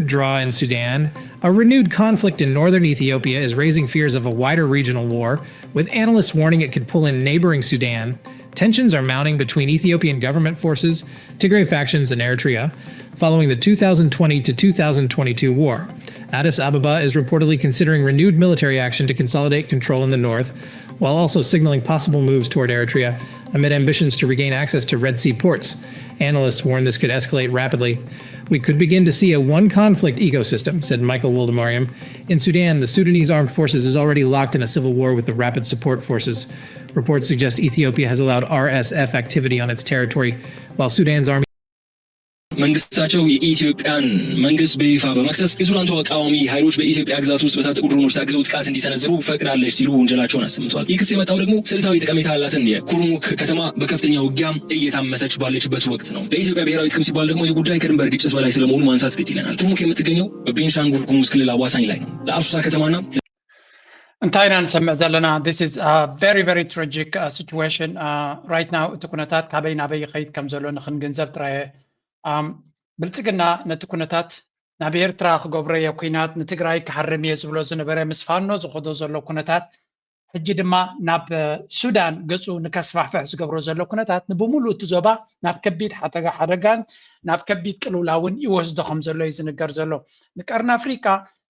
Draw in Sudan, a renewed conflict in northern Ethiopia is raising fears of a wider regional war, with analysts warning it could pull in neighboring Sudan. Tensions are mounting between Ethiopian government forces, Tigray factions, and Eritrea, following the two thousand twenty to two thousand twenty-two war. Addis Ababa is reportedly considering renewed military action to consolidate control in the north, while also signaling possible moves toward Eritrea amid ambitions to regain access to Red Sea ports. Analysts warn this could escalate rapidly. We could begin to see a one conflict ecosystem, said Michael Woldemariam. In Sudan, the Sudanese Armed Forces is already locked in a civil war with the Rapid Support Forces. Reports suggest Ethiopia has allowed R S F activity on its territory, while Sudan's army መንግስታቸው የኢትዮጵያን መንግስት በይፋ በመክሰስ የሱዳን ተቃዋሚ ኃይሎች በኢትዮጵያ ግዛት ውስጥ በታጠቁ ድሮኖች ታግዘው ጥቃት እንዲሰነዝሩ ፈቅዳለች ሲሉ ወንጀላቸውን አሰምተዋል። ይህ ክስ የመጣው ደግሞ ስልታዊ ጠቀሜታ ያላትን የኩርሙክ ከተማ በከፍተኛ ውጊያ እየታመሰች ባለችበት ወቅት ነው። ለኢትዮጵያ ብሔራዊ ጥቅም ሲባል ደግሞ የጉዳይ ከድንበር ግጭት በላይ ስለመሆኑ ማንሳት ግድ ይለናል። ኩርሙክ የምትገኘው በቤንሻንጉል ጉሙዝ ክልል አዋሳኝ ላይ ነው። ለአሶሳ ከተማና እንታይ ኢና ንሰምዕ ዘለና? This is a very, very tragic situation. Right now እቲ ኩነታት ካበይ ናበይ ይኸይድ ከም ዘሎ ንክንግንዘብ ጥራየ። ብልፅግና ነቲ ኩነታት ናብ ኤርትራ ክገብሮ እየ ኩናት፣ ንትግራይ ክሃርም እየ ዝብሎ ዝነበረ፣ ምስ ፋኖ ዝኸዶ ዘሎ ኩነታት፣ ሕጂ ድማ ናብ ሱዳን ገፁ ንከስፋሕፍሕ ዝገብሮ ዘሎ ኩነታት ንብሙሉእ እቲ ዞባ ናብ ከቢድ ሓደጋን ናብ ከቢድ ቅልውላውን ይወስዶ ከም ዘሎ እዩ ዝንገር ዘሎ። ንቀርኒ ኣፍሪቃ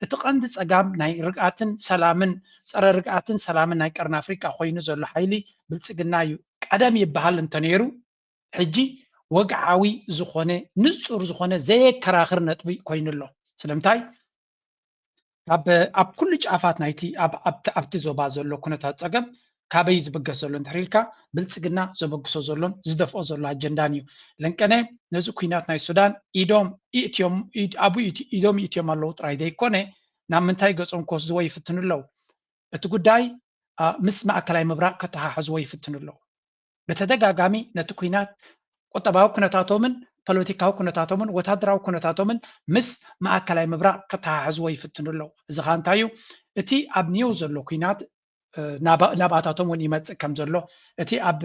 እቲ ቀንዲ ፀጋም ናይ ርግኣትን ሰላምን፣ ፀረ ርግኣትን ሰላምን ናይ ቀርኒ ኣፍሪቃ ኮይኑ ዘሎ ሓይሊ ብልፅግና እዩ። ቀደም ይበሃል እንተነይሩ ሕጂ ወግዓዊ ዝኾነ ንፁር ዝኾነ ዘየከራኽር ነጥቢ ኮይኑ ኣሎ። ስለምንታይ? ኣብ ኩሉ ጫፋት ናይቲ ኣብቲ ዞባ ዘሎ ኩነታት ፀገም ካበይ ዝብገስ ዘሎ እንድሕር ኢልካ ብልፅግና ዘበግሶ ዘሎን ዝደፍኦ ዘሎ ኣጀንዳን እዩ። ለንቀነ ነዚ ኩናት ናይ ሱዳን ኢዶም ኢትዮም ኢዶም ኢትዮም ኣለዉ ጥራይ ዘይኮነ ናብ ምንታይ ገፆም ክወስድዎ ይፍትኑ ኣለዉ። እቲ ጉዳይ ምስ ማእከላይ ምብራቕ ከተሓሕዝዎ ይፍትኑ ኣለዉ። በተደጋጋሚ ነቲ ኩናት ቁጠባዊ ኩነታቶምን ፖለቲካዊ ኩነታቶምን ወታደራዊ ኩነታቶምን ምስ ማእከላይ ምብራቕ ከተሓሕዝዎ ይፍትኑ ኣለዉ። እዚ ኸዓ እንታይ እዩ? እቲ ኣብ ኒው ዘሎ ኩናት ናባታቶም እውን ይመፅእ ከም ዘሎ እቲ ኣብ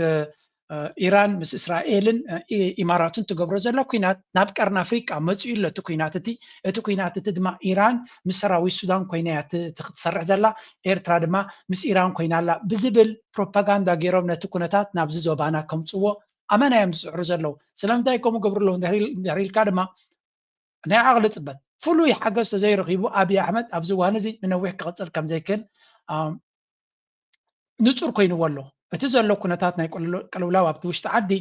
ኢራን ምስ እስራኤልን ኢማራትን ትገብሮ ዘሎ ኩናት ናብ ቀርኒ ኣፍሪቃ መፅኡ ኣሎ። እቲ ኩናት እቲ እቲ ኩናት እቲ ድማ ኢራን ምስ ሰራዊት ሱዳን ኮይና እያ ክትሰርሕ ዘላ፣ ኤርትራ ድማ ምስ ኢራን ኮይና ኣላ ብዝብል ፕሮፓጋንዳ ገይሮም ነቲ ኩነታት ናብዚ ዞባና ከምፅዎ ኣመና እዮም ዝፅዕሩ ዘለዉ። ስለምንታይ ከምኡ ገብሩ ኣለዉ እንድሕር ኢልካ ድማ ናይ ዓቕሊ ፅበት ፍሉይ ሓገዝ ተዘይረኺቡ ኣብይ ኣሕመድ ኣብዚ እዋን እዚ ንነዊሕ ክቕፅል ከምዘይክእል ንፁር ኮይንዎ ኣሎ። እቲ ዘሎ ኩነታት ናይ ቅልውላው ኣብቲ ውሽጢ ዓዲ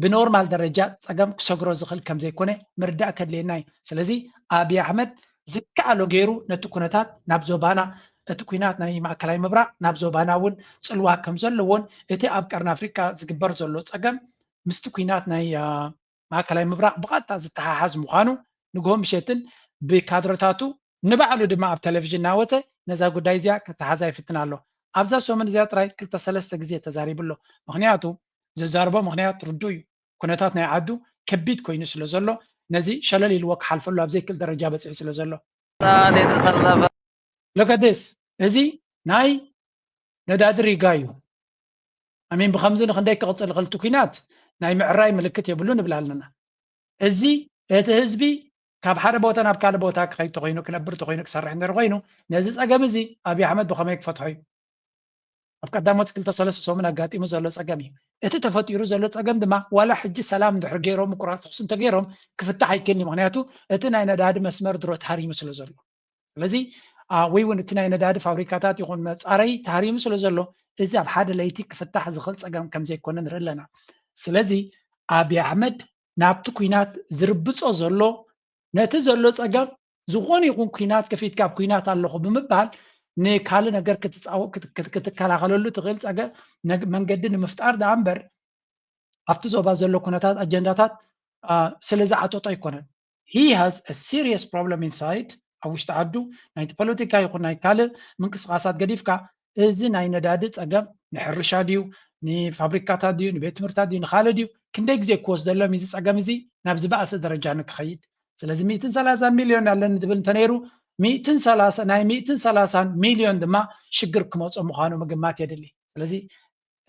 ብኖርማል ደረጃ ፀገም ክሰግሮ ዝኽእል ከምዘይኮነ ምርዳእ ከድልየና እዩ። ስለዚ ኣብይ ኣሕመድ ዝከኣሎ ገይሩ ነቲ ኩነታት ናብ ዞባና እቲ ኩናት ናይ ማእከላይ ምብራቕ ናብ ዞባና እውን ፅልዋ ከም ዘለዎን እቲ ኣብ ቀርኒ ኣፍሪቃ ዝግበር ዘሎ ፀገም ምስቲ ኩናት ናይ ማእከላይ ምብራቕ ብቐጥታ ዝተሓሓዝ ምዃኑ ንግሆ ምሸትን ብካድረታቱ ንባዕሉ ድማ ኣብ ቴሌቪዥን እናወፀ ነዛ ጉዳይ እዚኣ ከተሓዛ ይፍትን ኣሎ። ኣብዛ ሰሙን እዚኣ ጥራይ ክልተ ሰለስተ ግዜ ተዛሪቡ ኣሎ። ምክንያቱ ዘዛርቦ ምክንያት ርዱእ እዩ። ኩነታት ናይ ዓዱ ከቢድ ኮይኑ ስለ ዘሎ ነዚ ሸለል ኢልዎ ክሓልፈሉ ኣብ ዘይክእል ደረጃ በፂሑ ስለ ዘሎ። Look at this፣ እዚ ናይ ነዳዲ ሪጋ እዩ። ኣሚን ብከምዚ ንክንደይ ክቕፅል ይኽእል እቲ ኩናት ናይ ምዕራይ ምልክት የብሉ ንብል ኣለና። እዚ እቲ ህዝቢ ካብ ሓደ ቦታ ናብ ካልእ ቦታ ክኸይድ ተኮይኑ ክነብር ተኮይኑ ክሰርሕ እንድሕር ኮይኑ ነዚ ፀገም እዚ ኣብይ ኣሕመድ ብኸመይ ክፈትሖ እዩ? ኣብ ቀዳሞት ክልተ ሰለስተ ሰሙን ኣጋጢሙ ዘሎ ፀገም እዩ። እቲ ተፈጢሩ ዘሎ ፀገም ድማ ዋላ ሕጂ ሰላም እንድሕር ገይሮም ምቁራፅ ተኩሲ እንተገይሮም ክፍታሕ ኣይክእልን እዩ። ምክንያቱ እቲ ናይ ነዳዲ መስመር ድሮ ተሃሪሙ ስለ ዘሎ ስለዚ ወይ እውን እቲ ናይ ነዳዲ ፋብሪካታት ይኹን መፃረይ ተሃሪሙ ስለ ዘሎ እዚ ኣብ ሓደ ለይቲ ክፍታሕ ዝኽእል ፀገም ከም ዘይኮነ ንርኢ ኣለና። ስለዚ ኣብይ ኣሕመድ ናብቲ ኩናት ዝርብፆ ዘሎ ነቲ ዘሎ ፀገም ዝኾነ ይኹን ኩናት ከፊትካ ኣብ ኩናት ኣለኹ ብምባል ንካልእ ነገር ክትከላኸለሉ ትኽእል ፀገም መንገዲ ንምፍጣር ደኣ እምበር ኣብቲ ዞባ ዘሎ ኩነታት ኣጀንዳታት ስለ ዝዓጠጦ ኣይኮነን። He has a serious problem inside ኣብ ውሽጢ ዓዱ ናይቲ ፖለቲካ ይኹን ናይ ካልእ ምንቅስቃሳት ገዲፍካ እዚ ናይ ነዳዲ ፀገም ንሕርሻ ድዩ ንፋብሪካታት ድዩ ንቤት ትምህርታት ድዩ ንካልእ ድዩ ክንደይ ግዜ ክወስደሎም እዚ ፀገም እዚ ናብ ዝበኣሰ ደረጃ ንክኸይድ ስለዚ ሚእትን ሰላሳን ሚልዮን ኣለኒ ዝብል እንተነይሩ ሚእትን ሰላሳ ናይ ሚእትን ሰላሳን ሚልዮን ድማ ሽግር ክመፆ ምዃኑ ምግማት የድሊ። ስለዚ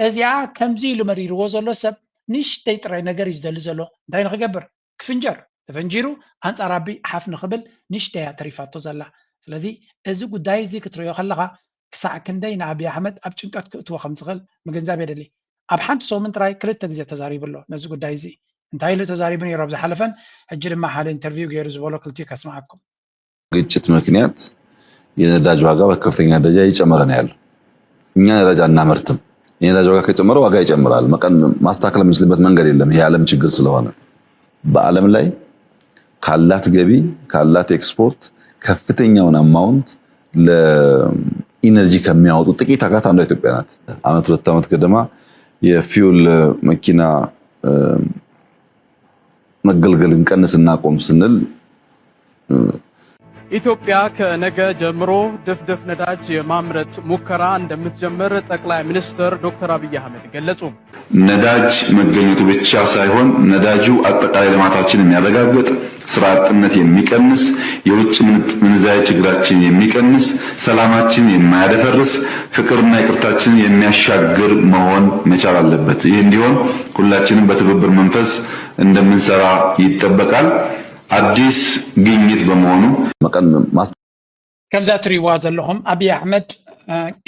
እዚኣ ከምዚ ኢሉ መሪርዎ ዘሎ ሰብ ንእሽተይ ጥራይ ነገር እዩ ዝደሊ ዘሎ እንታይ ንክገብር ክፍንጀር ተፈንጂሩ ኣንጻር ኣቢ ሓፍ ንኽብል ንሽተያ ተሪፋቶ ዘላ። ስለዚ እዚ ጉዳይ እዚ ክትሪኦ ከለኻ ክሳዕ ክንደይ ንኣቢ ኣሕመድ ኣብ ጭንቀት ክእትዎ ከም ዝኽእል ምግንዛብ የድሊ። ኣብ ሓንቲ ሰሙን ጥራይ ክልተ ግዜ ተዛሪቡ ኣሎ ነዚ ጉዳይ እዚ። እንታይ ኢሉ ተዛሪቡ ነይሩ ኣብ ዝሓለፈን ሕጂ ድማ ሓደ ኢንተርቪው ገይሩ ዝበሎ ክልቲኡ ከስምዓኩም። ግጭት ምክንያት የነዳጅ ዋጋ በከፍተኛ ደረጃ እየጨመረ ነው ያለው። እኛ ነዳጅ አናመርትም። የነዳጅ ዋጋ ከጨመረ ዋጋ ይጨምራል። መቀን ማስተካከል የምንችልበት መንገድ የለም። ይሄ የዓለም ችግር ስለሆነ በዓለም ላይ ካላት ገቢ ካላት ኤክስፖርት ከፍተኛውን አማውንት ለኢነርጂ ከሚያወጡ ጥቂት ሀገራት አንዷ ኢትዮጵያ ናት። አመት ሁለት አመት ገደማ የፊውል መኪና መገልገል እንቀንስ እናቆም ስንል ኢትዮጵያ ከነገ ጀምሮ ድፍድፍ ነዳጅ የማምረት ሙከራ እንደምትጀምር ጠቅላይ ሚኒስትር ዶክተር አብይ አህመድ ገለጹ። ነዳጅ መገኘቱ ብቻ ሳይሆን ነዳጁ አጠቃላይ ልማታችን የሚያረጋግጥ፣ ስራ አጥነት የሚቀንስ፣ የውጭ ምንዛሪ ችግራችን የሚቀንስ፣ ሰላማችን የማያደፈርስ፣ ፍቅርና ይቅርታችንን የሚያሻግር መሆን መቻል አለበት። ይህ እንዲሆን ሁላችንም በትብብር መንፈስ እንደምንሰራ ይጠበቃል። አዲስ ግኝት በመሆኑ መቀን ማስ ከምዛ ትሪዋ ዘለኹም ኣብይ ኣሕመድ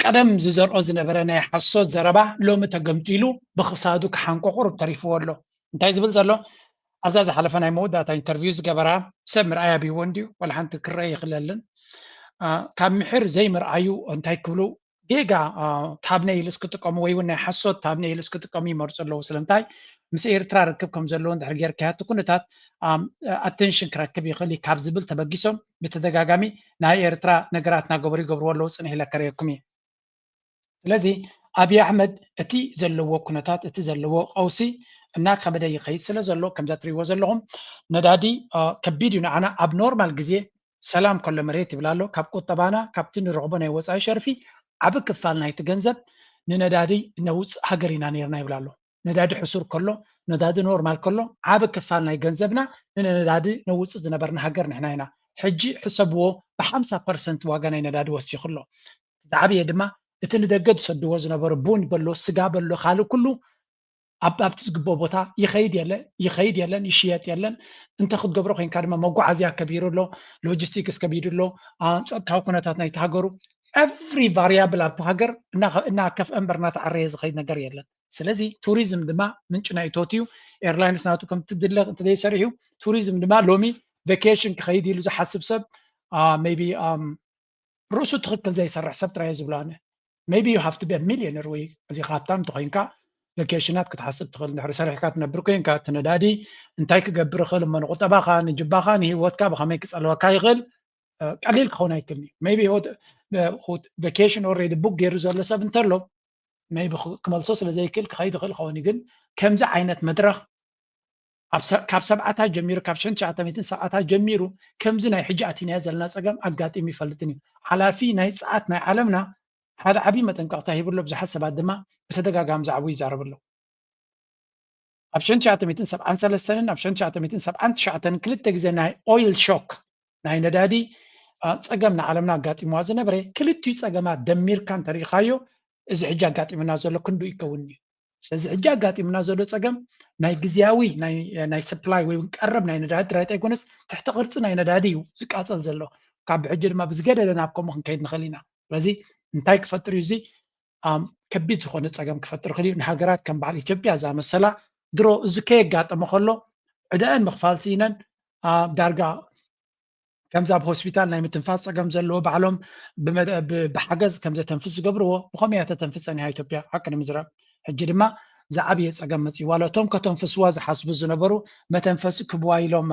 ቀደም ዝዘርኦ ዝነበረ ናይ ሓሶት ዘረባ ሎሚ ተገምጢሉ ብክሳዱ ክሓንቆ ቁሩብ ተሪፍዎ ኣሎ። እንታይ ዝብል ዘሎ ኣብዛ ዝሓለፈ ናይ መወዳእታ ኢንተርቪው ዝገበራ ሰብ ምርኣይ ኣብይዎ እንድዩ ዋላ ሓንቲ ክረአ ይኽለልን ካብ ምሕር ዘይምርኣዩ እንታይ ክብሉ ጌጋ ታብነይልስ ክጥቀሙ ወይ እውን ናይ ሓሶት ታብነይልስ ክጥቀሙ ይመርፁ ኣለዉ። ስለምንታይ ምስ ኤርትራ ርክብ ከም ዘለዎ እንድሕር ጌርካዮ እቲ ኩነታት ኣቴንሽን ክረክብ ይኽእል እዩ ካብ ዝብል ተበጊሶም ብተደጋጋሚ ናይ ኤርትራ ነገራት እናገበሩ ይገብርዎ ኣለዉ ፅንሕ ኢለ ከርእየኩም እየ። ስለዚ ኣብይ ኣሕመድ እቲ ዘለዎ ኩነታት እቲ ዘለዎ ቀውሲ እናከበደ ይኸይድ ስለ ዘሎ ከምዛ ትሪእዎ ዘለኹም ነዳዲ ከቢድ እዩ ንዓና ኣብ ኖርማል ግዜ ሰላም ከሎ መሬት ይብል ኣሎ። ካብ ቁጠባና ካብቲ ንረኽቦ ናይ ወፃኢ ሸርፊ ዓቢ ክፋል ናይቲ ገንዘብ ንነዳዲ ነውፅእ ሃገር ኢና ነርና ይብል ኣሎ። ነዳዲ ሕሱር ከሎ ነዳዲ ኖርማል ከሎ ዓቢ ክፋል ናይ ገንዘብና ንነዳዲ ነውፅእ ዝነበርና ሃገር ንሕና ኢና። ሕጂ ሕሰብዎ ብ50 ፐርሰንት ዋጋ ናይ ነዳዲ ወሲኹ ኣሎ። ዝዓበየ ድማ እቲ ንደገ ዝሰድዎ ዝነበሩ ቡን በሎ ስጋ በሎ ካልእ ኩሉ ኣብ ኣብቲ ዝግበኦ ቦታ ይኸይድ የለ ይኸይድ የለን ይሽየጥ የለን እንተ ክትገብሮ ኮይንካ ድማ መጓዓዝያ ከቢሩ ኣሎ ሎጂስቲክስ ከቢዱ ኣሎ ጸጥታዊ ኩነታት ናይቲ ሃገሩ every variable ኣብቲ ሃገር እናከፍአ እምበር እናተዓረየ ዝኸይድ ነገር የለን። ስለዚ ቱሪዝም ድማ ምንጭ ናይ እቶት እዩ። ኤርላይንስ ናቱ ከምቲ ድለ እንተዘይሰሪሑ ቱሪዝም ድማ ሎሚ ቬኬሽን ክኸይድ ኢሉ ዝሓስብ ሰብ maybe ርእሱ ትኽክል ዘይሰርሕ ሰብ ጥራይ ዝብሎ ኣነ maybe you have to be a millionaire ወይ እዚ ሃብታም እንተኮይንካ ቬኬሽናት ክትሓስብ ትኽእል እንድሕር ሰሪሕካ ትነብር ኮይንካ እቲ ነዳዲ እንታይ ክገብር ይኽእል እሞ ንቁጠባኻ ንጅባኻ ንሂወትካ ብኸመይ ክጸልወካ ይኽእል ቀሊል ክኸውን ኣይክእልን እዩ maybe ቬኬሽን already book ገይሩ ዘሎ ሰብ እንተሎ maybe ክመልሶ ስለ ዘይክእል ክኸይድ ይኽእል ይኸውን እዩ ግን ከምዚ ዓይነት መድረኽ ካብ ሰብዓታት ጀሚሩ ካብ ሽሕን ትሽዓተ ሚእትን ሰብዓታት ጀሚሩ ከምዚ ናይ ሕጂ ኣቲናዮ ዘለና ፀገም ኣጋጢሙ ይፈልጥን እዩ ሓላፊ ናይ ፀዓት ናይ ዓለምና ሓደ ዓብዪ መጠንቀቕታ ሂቡ ኣሎ ብዙሓት ሰባት ድማ ብተደጋጋሚ ዛዕቡ ይዛረቡ ኣለዉ ኣብ ሽሕን ትሽዓተ ሚእትን ሰብዓን ሰለስተን ኣብ ሽሕን ትሽዓተ ሚእትን ሰብዓን ትሽዓተን ክልተ ግዜ ናይ ኦይል ሾክ ናይ ነዳዲ ፀገም ንዓለምና ኣጋጢምዋ ዝነበረ ክልቲኡ ፀገማት ደሚርካ እንተሪኢኻዮ እዚ ሕጂ ኣጋጢሙና ዘሎ ክንዱ ይከውን እዩ ስለዚ ሕጂ ኣጋጢሙና ዘሎ ፀገም ናይ ግዝያዊ ናይ ሰፕላይ ወይ ቀረብ ናይ ነዳዲ ጥራይ ኣይኮነስ ትሕቲ ቅርፂ ናይ ነዳዲ እዩ ዝቃፀል ዘሎ ካብ ሕጂ ድማ ብዝገደደ ናብ ከምኡ ክንከይድ ንኽእል ኢና ስለዚ እንታይ ክፈጥር እዩ እዚ ከቢድ ዝኾነ ፀገም ክፈጥር ይኽእል እዩ ንሃገራት ከም በዓል ኢትዮጵያ ዝኣመሰላ ድሮ እዚ ከየጋጠመ ከሎ ዕዳኣን ምኽፋል ስኢነን ዳርጋ ከምዚ ኣብ ሆስፒታል ናይ ምትንፋስ ፀገም ዘለዎ ባዕሎም ብሓገዝ ከም ዘተንፍስ ዝገብርዎ ብኸመይ እያ ተተንፍስ ፀኒሓ ኢትዮጵያ ሓቂ ንምዝራብ ሕጂ ድማ ዝዓብየ ፀገም መፅእዋ ኣሎ እቶም ከተንፍስዋ ዝሓስቡ ዝነበሩ መተንፈሲ ክብዋ ኢሎም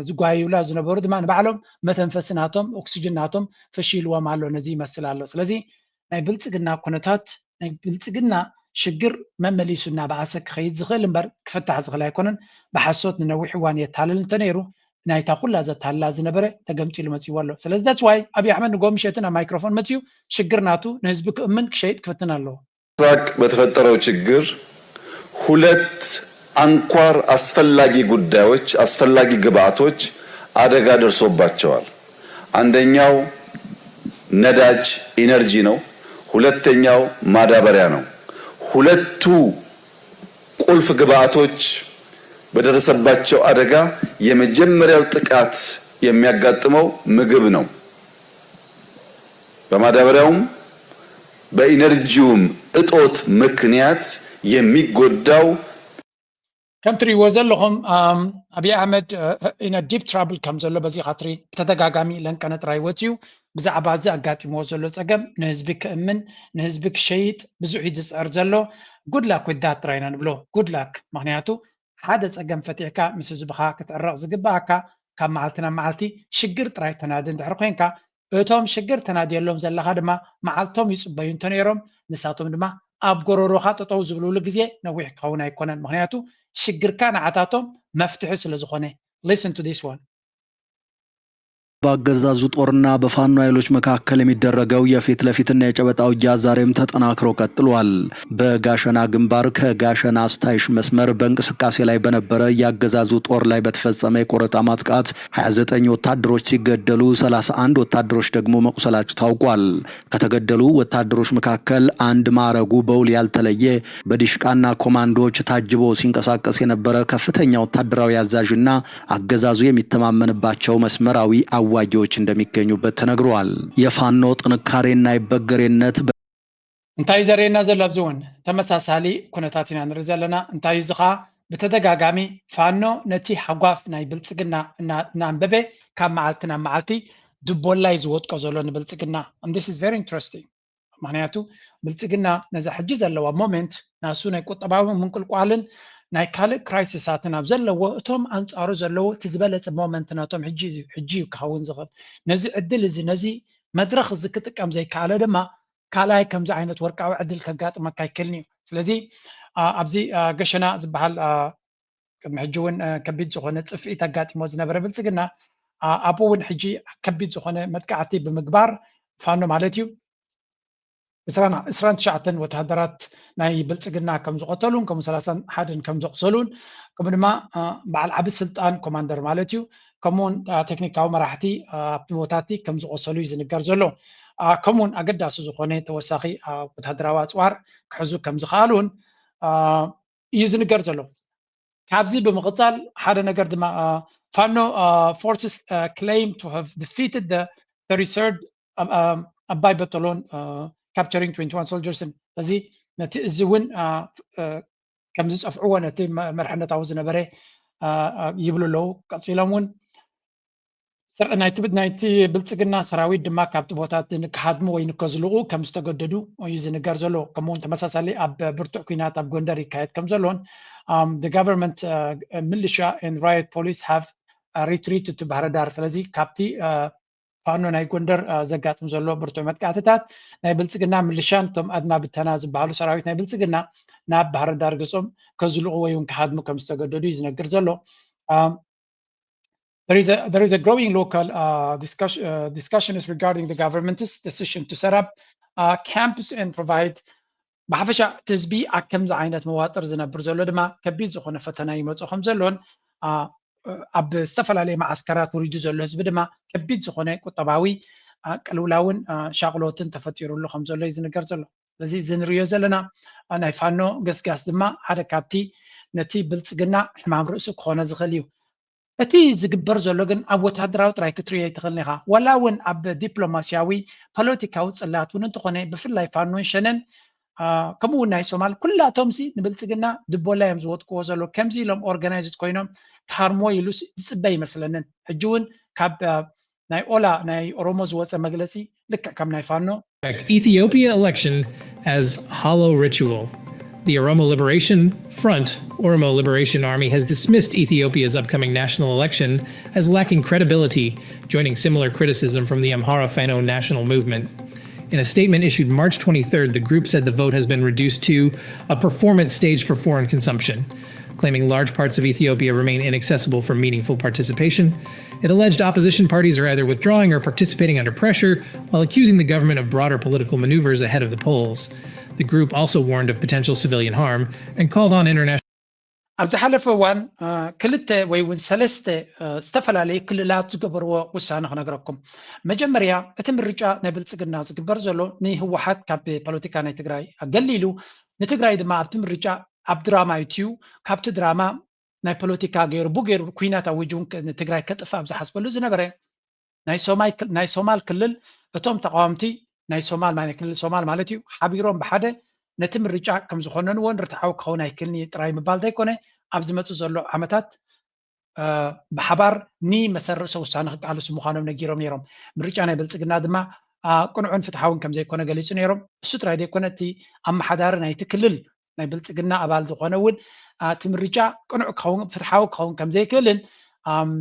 ዝጓየዩላ ዝነበሩ ድማ ንባዕሎም መተንፈሲ ናቶም ኦክስጅን ናቶም ፈሺልዎም ኣሎ ነዚ ይመስል ኣሎ ስለዚ ናይ ብልፅግና ኩነታት ናይ ብልፅግና ሽግር መመሊሱ እናበኣሰ ክኸይድ ዝኽእል እምበር ክፍታሕ ዝኽእል ኣይኮነን። ብሓሶት ንነዊሕ እዋን የታልል እንተነይሩ ናይታ ኩላ ዘታልላ ዝነበረ ተገምጢሉ መፂዎ ኣሎ። ስለዚ that's why ኣብይ ኣሕመድ ንጎ ምሸትን ኣብ ማይክሮፎን መፂኡ ሽግር ናቱ ንህዝቢ ክእምን ክሸይጥ ክፍትን ኣለዎ። ምስራቅ በተፈጠረው ችግር ሁለት አንኳር አስፈላጊ ጉዳዮች አስፈላጊ ግብዓቶች አደጋ ደርሶባቸዋል። አንደኛው ነዳጅ ኢነርጂ ነው። ሁለተኛው ማዳበሪያ ነው። ሁለቱ ቁልፍ ግብዓቶች በደረሰባቸው አደጋ የመጀመሪያው ጥቃት የሚያጋጥመው ምግብ ነው። በማዳበሪያውም በኢነርጂውም እጦት ምክንያት የሚጎዳው ከም ትሪእዎ ዘለኹም ኣም፣ ኣብይ ኣሕመድ ኢነ ዲፕ ትራብል ከም ዘሎ በዚ ካትሪ ብተደጋጋሚ ለንቀነ ጥራይ ወፅዩ። ብዛዕባ እዚ ኣጋጢምዎ ዘሎ ፀገም ንህዝቢ ክእምን ንህዝቢ ክሸይጥ ብዙሕ እዩ ዝፅዕር ዘሎ። ጉድላክ ዊዳት ጥራይ ኢና ንብሎ። ጉድላክ ምክንያቱ ሓደ ፀገም ፈቲሕካ ምስ ህዝብኻ ክትዕረቕ ዝግባኣካ ካብ መዓልቲ ናብ መዓልቲ ሽግር ጥራይ ተናዲ እንድሕር ኮይንካ እቶም ሽግር ተናድየሎም ዘለኻ ድማ መዓልቶም ይፅበዩ እንተነይሮም ንሳቶም ድማ ኣብ ጎረሮኻ ጠጠው ዝብልሉ ግዜ ነዊሕ ክኸውን ኣይኮነን። ምክንያቱ ሽግርካ ንዓታቶም መፍትሒ ስለ ዝኾነ። Listen to this one. በአገዛዙ ጦርና በፋኖ ኃይሎች መካከል የሚደረገው የፊት ለፊትና የጨበጣ ውጊያ ዛሬም ተጠናክሮ ቀጥሏል። በጋሸና ግንባር ከጋሸና አስታይሽ መስመር በእንቅስቃሴ ላይ በነበረ የአገዛዙ ጦር ላይ በተፈጸመ የቆረጣ ማጥቃት ሃያ ዘጠኝ ወታደሮች ሲገደሉ ሠላሳ አንድ ወታደሮች ደግሞ መቁሰላቸው ታውቋል። ከተገደሉ ወታደሮች መካከል አንድ ማዕረጉ በውል ያልተለየ በዲሽቃና ኮማንዶዎች ታጅቦ ሲንቀሳቀስ የነበረ ከፍተኛ ወታደራዊ አዛዥና አገዛዙ የሚተማመንባቸው መስመራዊ አዋጊዎች እንደሚገኙበት ተነግሯል። የፋኖ ጥንካሬና ይበገሬነት በ- እንታይ እዩ ዘርእየና ዘሎ? ኣብዚ እውን ተመሳሳሊ ኩነታት ኢና ንርኢ ዘለና። እንታይ እዩ እዚ ኸዓ? ብተደጋጋሚ ፋኖ ነቲ ሃጓፍ ናይ ብልፅግና እና- እናንበበ ካብ መዓልቲ ናብ መዓልቲ ድቦላ እዩ ዝወድቆ ዘሎ ንብልፅግና። And this is very interesting። ምክንያቱ ብልፅግና ነዛ ሕጂ ዘለዋ ሞመንት ናሱ ናይ ቁጠባዊ ምንቁልቋልን ናይ ካልእ ክራይሲሳትን ኣብ ዘለዎ እቶም ኣንፃሩ ዘለዎ እቲ ዝበለፀ ሞመንት ናቶም ሕጂ እዩ። ሕጂ እዩ ክኸውን ዝኽእል። ነዚ ዕድል እዚ ነዚ መድረኽ እዚ ክጥቀም ዘይከኣለ ድማ ካልኣይ ከምዚ ዓይነት ወርቃዊ ዕድል ከጋጥመካ ኣይክእልን እዩ። ስለዚ አ፣ ኣብዚ አ፣ ገሸና ዝበሃል አ፣ ቅድሚ ሕጂ እውን አ፣ ከቢድ ዝኾነ ፅፍኢት ኣጋጢሞ ዝነበረ ብልፅግና አ፣ ኣብኡ እውን ሕጂ ከቢድ ዝኾነ መጥቃዕቲ ብምግባር ፋኖ ማለት እዩ ዕስራን ትሽዓተን ወተሃደራት ናይ ብልፅግና ከም ዝቐተሉን ከምኡ ሰላሳን ሓደን ከም ዘቑሰሉን ከምኡ ድማ አ፣ በዓል ዓቢ ስልጣን ኮማንደር ማለት እዩ ከምኡውን አ፣ ቴክኒካዊ መራሕቲ አ፣ ኣብቲ ቦታቲ ከም ዝቆሰሉ እዩ ዝንገር ዘሎ። አ፣ ከምኡውን ኣገዳሲ ዝኾነ ተወሳኺ አ፣ ወታደራዊ ኣፅዋር ክሕዙ ከም ዝኸኣሉን አ፣ እዩ ዝንገር ዘሎ። ካብዚ ብምቕፃል ሓደ ነገር ድማ አ፣ ፋኖ አ፣ forces አ፣ claim to have defeated the thirty-third አ፣ አ፣ ኣባይ በተሎን አ፣ capturing twenty-one soldiers ን እዚ ነቲ እዚ እውን አ፣ አ፣ ከም ዝፀፍዕዎ ነቲ መ- መርሕነታዊ ዝነበረ አ፣ አ፣ ይብሉ ኣለዉ። ቀፂሎም እውን ስር- ናይቲ ብ- ናይቲ ብልፅግና ሰራዊት ድማ ካብቲ ቦታትን ክሃድሙ ወይ ንከዝልቑ ከም ዝተገደዱ እዩ ዝንገር ዘሎ። ከምኡውን ተመሳሳሊ ኣብ ብርቱዕ ኲናት ኣብ ጎንደር ይካየድ ከም ዘሎን um, the government uh, militia and riot police have uh, retreated to ባህርዳር። ስለዚ ካብቲ uh, ፋኖ ናይ ጎንደር uh, ዘጋጥም ዘሎ ብርቱዕ መጥቃዕትታት ናይ ብልፅግና ምልሻን እቶም ኣድማ ብተና ዝበሃሉ ሰራዊት ናይ ብልፅግና ናብ ባህርዳር ገጾም ከዝልቑ ወይ እውን ክሃድሙ ከም ዝተገደዱ እዩ ዝነግር ዘሎ። Um, there is a there is a growing local uh, discussion uh, discussions regarding the government's decision to set up uh, camps and provide ብሓፈሻ እቲ ህዝቢ ኣብ ከምዚ ዓይነት መዋጥር ዝነብር ዘሎ ድማ ከቢድ ዝኾነ ፈተና ይመፁ ከም ዘሎን አ፣ ኣብ ዝተፈላለየ መዓስከራት ውሪዱ ዘሎ ህዝቢ ድማ ከቢድ ዝኾነ ቁጠባዊ አ፣ ቅልውላውን አ፣ ሻቕሎትን ተፈጢሩሉ ከም ዘሎ እዩ ዝንገር ዘሎ። ስለዚ እዚ ንሪኦ ዘለና አ፣ ናይ ፋኖ ገስጋስ ድማ ሓደ ካብቲ ነቲ ብልፅግና ሕማም ርእሱ ክኾነ ዝኽእል እዩ። እቲ ዝግበር ዘሎ ግን ኣብ ወታደራዊ ጥራይ ክትሪኦ ኣይትኽእልን ኢኻ። ዋላ እውን ኣብ ዲፕሎማስያዊ ፖለቲካዊ ጽላት እውን እንተኾነ ብፍላይ ፋኖን ሸነን ከምኡ እውን ናይ ሶማል ኩላቶም ሲ ንብልጽግና ድቦላ እዮም ዝወጥቅዎ ዘሎ። ከምዚ ኢሎም ኦርጋናይዝድ ኮይኖም ክሃርሞ ኢሉ ዝጽበ ይመስለንን። ሕጂ እውን ካብ ናይ ኦላ ናይ ኦሮሞ ዝወፀ መግለፂ ልክዕ ከም ናይ ፋኖ Ethiopia election as hollow ritual. The Oromo Liberation Front, Oromo Liberation Army, has dismissed Ethiopia's upcoming national election as lacking credibility, joining similar criticism from the Amhara Fano national movement. In a statement issued March twenty-third, the group said the vote has been reduced to a performance stage for foreign consumption, claiming large parts of Ethiopia remain inaccessible for meaningful participation. It alleged opposition parties are either withdrawing or participating under pressure, while accusing the government of broader political maneuvers ahead of the polls. The group also warned of potential civilian harm and called on international ኣብ ዝሓለፈ እዋን ክልተ ወይ እውን ሰለስተ ዝተፈላለዩ ክልላት ዝገበርዎ ውሳነ ክነግረኩም። መጀመርያ እቲ ምርጫ ናይ ብልፅግና ዝግበር ዘሎ ንህወሓት ካብ ፖለቲካ ናይ ትግራይ ኣገሊሉ ንትግራይ ድማ ኣብቲ ምርጫ ኣብ ድራማ እዩ ትዩ። ካብቲ ድራማ ናይ ፖለቲካ ገይሩ ቡ ገይሩ ኩናት ኣዊጁ እውን ክ- ንትግራይ ከጥፍእ ኣብ ዝሓስበሉ ዝነበረ ናይ ሶማይ ክል- ናይ ሶማል ክልል እቶም ተቃወምቲ ናይ ሶማል ናይ ክልል ሶማል ማለት እዩ ሓቢሮም ብሓደ ነቲ ምርጫ ከም ዝኾነንዎን ርትዓዊ ክኸውን ኣይክልን እዩ ጥራይ ምባል ዘይኮነ ኣብ ዝመፅእ ዘሎ ዓመታት እ፣ ብሓባር ንመሰል ርእሰ ውሳነ ክቃለሱ ምዃኖም ነጊሮም ነይሮም። ምርጫ ናይ ብልፅግና ድማ አ፣ ቅኑዕን ፍትሓውን ከም ዘይኮነ ገሊፁ ነይሮም። እሱ ጥራይ ዘይኮነ እቲ ኣመሓዳሪ ናይቲ ክልል ናይ ብልፅግና ኣባል ዝኾነ እውን አ፣ እቲ ምርጫ ቅኑዕ ክኸውን ፍትሓዊ ክኸውን ከም ዘይክእልን ኣም፣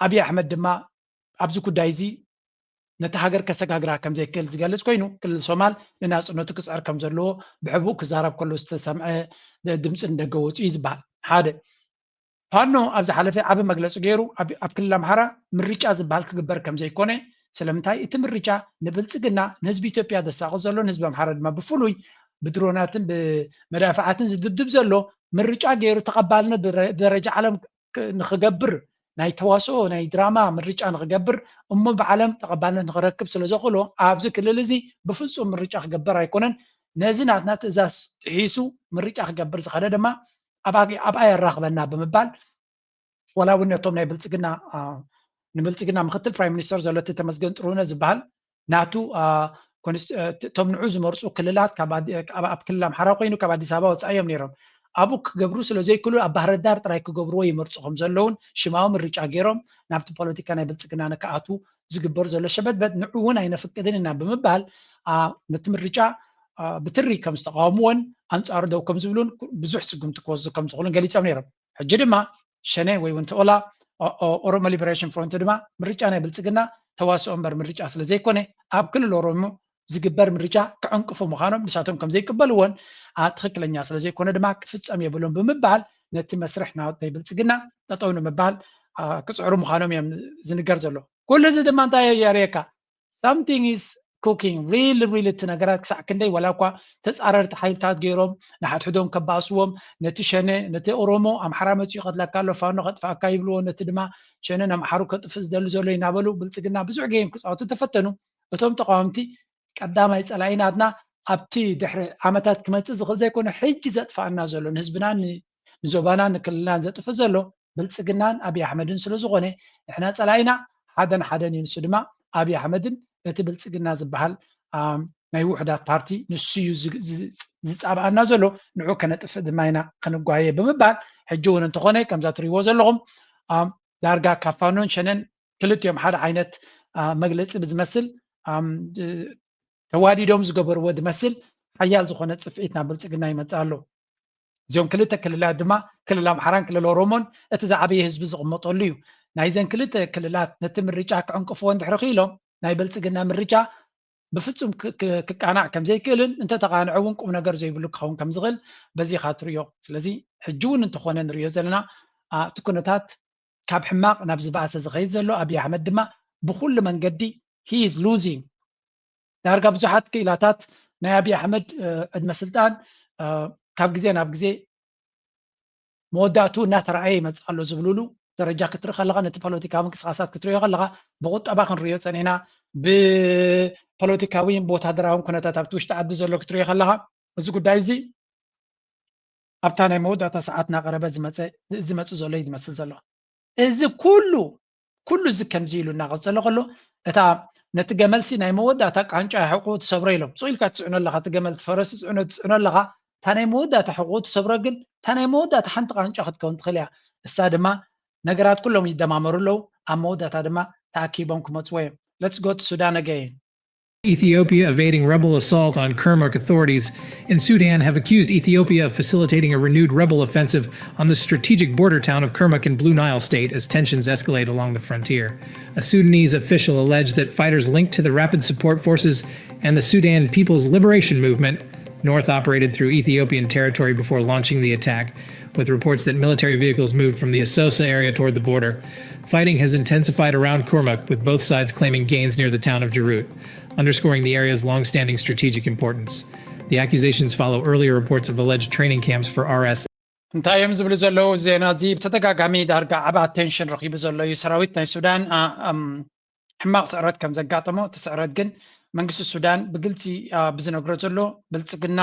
ኣብይ ኣሕመድ ድማ ኣብዚ ጉዳይ እዚ ነቲ ሃገር ከሰጋግራ ከም ዘይክእል ዝገልጽ ኮይኑ ክልል ሶማል ንናጽነቱ ክጽዕር ከም ዘለዎ ብሕቡእ ክዛረብ ከሎ ዝተሰምዐ ድምፂ ንደገ ወፁ እዩ ዝበሃል። ሓደ ፋኖ ኣብ ዝሓለፈ ዓቢ መግለፂ ገይሩ ኣብ ኣብ ክልል ኣምሓራ ምርጫ ዝበሃል ክግበር ከም ዘይኮነ ስለምንታይ እቲ ምርጫ ንብልፅግና ንህዝቢ ኢትዮጵያ ዘሳቕጥ ዘሎ ንህዝቢ ኣምሓራ ድማ ብፍሉይ ብድሮናትን ብመዳፍዓትን ዝድብድብ ዘሎ ምርጫ ገይሩ ተቐባልነት ብረ- ብደረጃ ዓለም ክ- ንኽገብር ናይ ተዋስኦ ናይ ድራማ ምርጫ ንኽገብር እሞ ብዓለም ተቐባልነት ንኽረክብ ስለ ዘኽእሎ ኣብዚ ክልል እዚ ብፍፁም ምርጫ ክገብር ኣይኮነን። ነዚ ናትና ትእዛዝ ጥሒሱ ምርጫ ክገብር ዝኸደ ድማ ኣብ ኣግ- ኣብኣ የራኽበና ብምባል ዋላ እውን ነቶም ናይ ብልፅግና አ፣ ንብልፅግና ምክትል ፕራይም ሚኒስተር ዘሎ እቲ ተመስገን ጥሩነ ዝበሃል ናቱ አ፣ ኮንስ- እ፣ ት- እቶም ንዑ ዝመርፁ ክልላት ካብ ኣዲ- ካብ- ኣብ ክልል ኣምሓራ ኮይኑ ካብ ኣዲስ ኣበባ ወፃኢ እዮም ነይሮም። ኣብኡ ክገብሩ ስለ ዘይክሉ ኣብ ባህርዳር ጥራይ ክገብርዎ ይመርፁ ከም ዘለውን ሽማዊ ምርጫ ገይሮም ናብቲ ፖለቲካ ናይ ብልፅግና ንክኣትዉ ዝግበር ዘሎ ሸበትበት ንዑ እውን ኣይነፍቅድን ኢና ብምባል አ፣ ነቲ ምርጫ አ፣ ብትሪ ከም ዝተቃወምዎን ኣንፃሩ ደው ከም ዝብሉን ብዙሕ ስጉምቲ ክወስዱ ከም ዝኽእሉን ገሊፆም ነይሮም። ሕጂ ድማ ሸኔ ወይ እውን ተኦላ ኦ- ኦ- ኦሮሞ ሊበሬሽን ፍሮንት ድማ ምርጫ ናይ ብልፅግና ተዋስኦ እምበር ምርጫ ስለ ዘይኮነ ኣብ ክልል ኦሮሞ ዝግበር ምርጫ ክዕንቅፉ ምዃኖም ንሳቶም ከም ዘይቅበልዎን አ፣ ትኽክለኛ ስለ ዘይኮነ ድማ ክፍፀም የብሉን ብምባል ነቲ መስርሕ ናይ ብልፅግና ጠጠው ንምባል አ፣ ክፅዕሩ ምዃኖም እዮም ዝንገር ዘሎ። ኩሉ እዚ ድማ እንታይ የርእየካ? Something is cooking really really እቲ ነገራት ክሳዕ ክንደይ ዋላ እኳ ተፃረርቲ ሓይልታት ገይሮም ንሓድሕዶም ከባእስዎም ነቲ ሸነ ነቲ ኦሮሞ ኣምሓራ መፂኡ ይቐትለካ ኣሎ ፋኖ ከጥፍኣካ ይብልዎ ነቲ ድማ ሸነ ንኣምሓሩ ከጥፍእ ዝደሊ ዘሎ እናበሉ ብልፅግና ብዙሕ ገይም ክፃወቱ ተፈተኑ። እቶም ተቃወምቲ ቀዳማይ ፀላኢ ናትና ኣብቲ ድሕሪ ዓመታት ክመፅእ ዝኽእል ዘይኮነ ሕጂ ዘጥፋኣና ዘሎ ንህዝብናን ንዞባናን ንክልልናን ዘጥፍእ ዘሎ ብልፅግናን ኣብይ ኣሕመድን ስለ ዝኾነ ንሕና ፀላኢና ሓደን ሓደን እዩ። ንሱ ድማ ኣብይ ኣሕመድን ነቲ ብልፅግና ዝበሃል ናይ ውሕዳት ፓርቲ ንሱ እዩ ዝፃብኣና ዘሎ፣ ንዑ ከነጥፍእ ድማ ኢና ክንጓየ ብምባል ሕጂ እውን እንተኾነ ከምዛ ትሪእዎ ዘለኹም ዳርጋ ካብ ፋኖን ሸነን ክልቲኦም ሓደ ዓይነት መግለፂ ብዝመስል ተዋዲዶም ዝገበርዎ ዝመስል ሓያል ዝኾነ ፅፍዒት ናብ ብልፅግና ይመፅእ ኣሎ። እዚኦም ክልተ ክልላት ድማ ክልል ኣምሓራን ክልል ኦሮሞን እቲ ዝዓበየ ህዝቢ ዝቕመጠሉ እዩ። ናይዘን ክልተ ክልላት ነቲ ምርጫ ክዕንቅፍዎ እንድሕሪ ክኢሎም ናይ ብልፅግና ምርጫ ብፍፁም ክቃናዕ ከም ዘይክእልን እንተተቃንዐ እውን ቁም ነገር ዘይብሉ ክኸውን ከም ዝኽእል በዚ ኢኻ ትርእዮ። ስለዚ ሕጂ እውን እንተኾነ ንርእዮ ዘለና እቲ ኩነታት ካብ ሕማቕ ናብ ዝበኣሰ ዝኸይድ ዘሎ ኣብይ ኣሕመድ ድማ ብኩሉ መንገዲ he is losing። ዳርጋ ብዙሓት ክኢላታት ናይ ኣብይ ኣሕመድ ዕድመ ስልጣን ካብ ግዜ ናብ ግዜ መወዳእቱ እናተረኣየ ይመፅእ ኣሎ ዝብልሉ ደረጃ ክትርኢ ከለካ ነቲ ፖለቲካዊ ምንቅስቃሳት ክትሪኦ ከለካ ብቁጠባ ክንሪኦ ፀኒሕና ብፖለቲካዊ ብወታደራዊ ኩነታት ኣብቲ ውሽጢ ዓዲ ዘሎ ክትሪኦ ከለካ እዚ ጉዳይ እዚ ኣብታ ናይ መወዳእታ ሰዓት እናቀረበ ዝመፅእ ዘሎ እዩ ዝመስል ዘሎ። እዚ ኩሉ ኩሉ እዚ ከምዚ ኢሉ እናቀፀለ ከሎ እታ ነቲ ገመልሲ ናይ መወዳእታ ቃንጫ ሕቁ ትሰብሮ ኢሎም ስቕ ኢልካ ትፅዕኖ ኣለካ። እቲ ገመል ፈረስ ትፅዕኖ ትፅዕኖ ኣለካ። እታ ናይ መወዳእታ ሕቁ ትሰብሮ ግን እታ ናይ መወዳእታ ሓንቲ ቃንጫ ክትከውን ትኽእል እያ። እሳ ድማ ነገራት ኩሎም ይደማመሩ ኣለዉ። ኣብ መወዳእታ ድማ ተኣኪቦም ክመፅዎ እዮም። Let's go to Sudan again. Ethiopia evading rebel assault on Kermuk authorities in Sudan have accused Ethiopia of facilitating a renewed rebel offensive on the strategic border town of Kermuk in Blue Nile State as tensions escalate along the frontier. A Sudanese official alleged that fighters linked to the Rapid Support Forces and the Sudan People's Liberation Movement North operated through Ethiopian territory before launching the attack, with reports that military vehicles moved from the Asosa area toward the border. Fighting has intensified around Kurmuk, with both sides claiming gains near the town of Jarut, underscoring the area's long-standing strategic importance. The accusations follow earlier reports of alleged training camps for R S. እንታይ እዮም ዝብሉ ዘለዉ? ዜና እዚ ብተደጋጋሚ ዳርጋ ዓብ ኣቴንሽን ረኺቡ ዘሎ እዩ። ሰራዊት ናይ ሱዳን ሕማቕ ስዕረት ከም ዘጋጠሞ፣ እቲ ስዕረት ግን መንግስቲ ሱዳን ብግልፂ ብዝነግሮ ዘሎ፣ ብልፅግና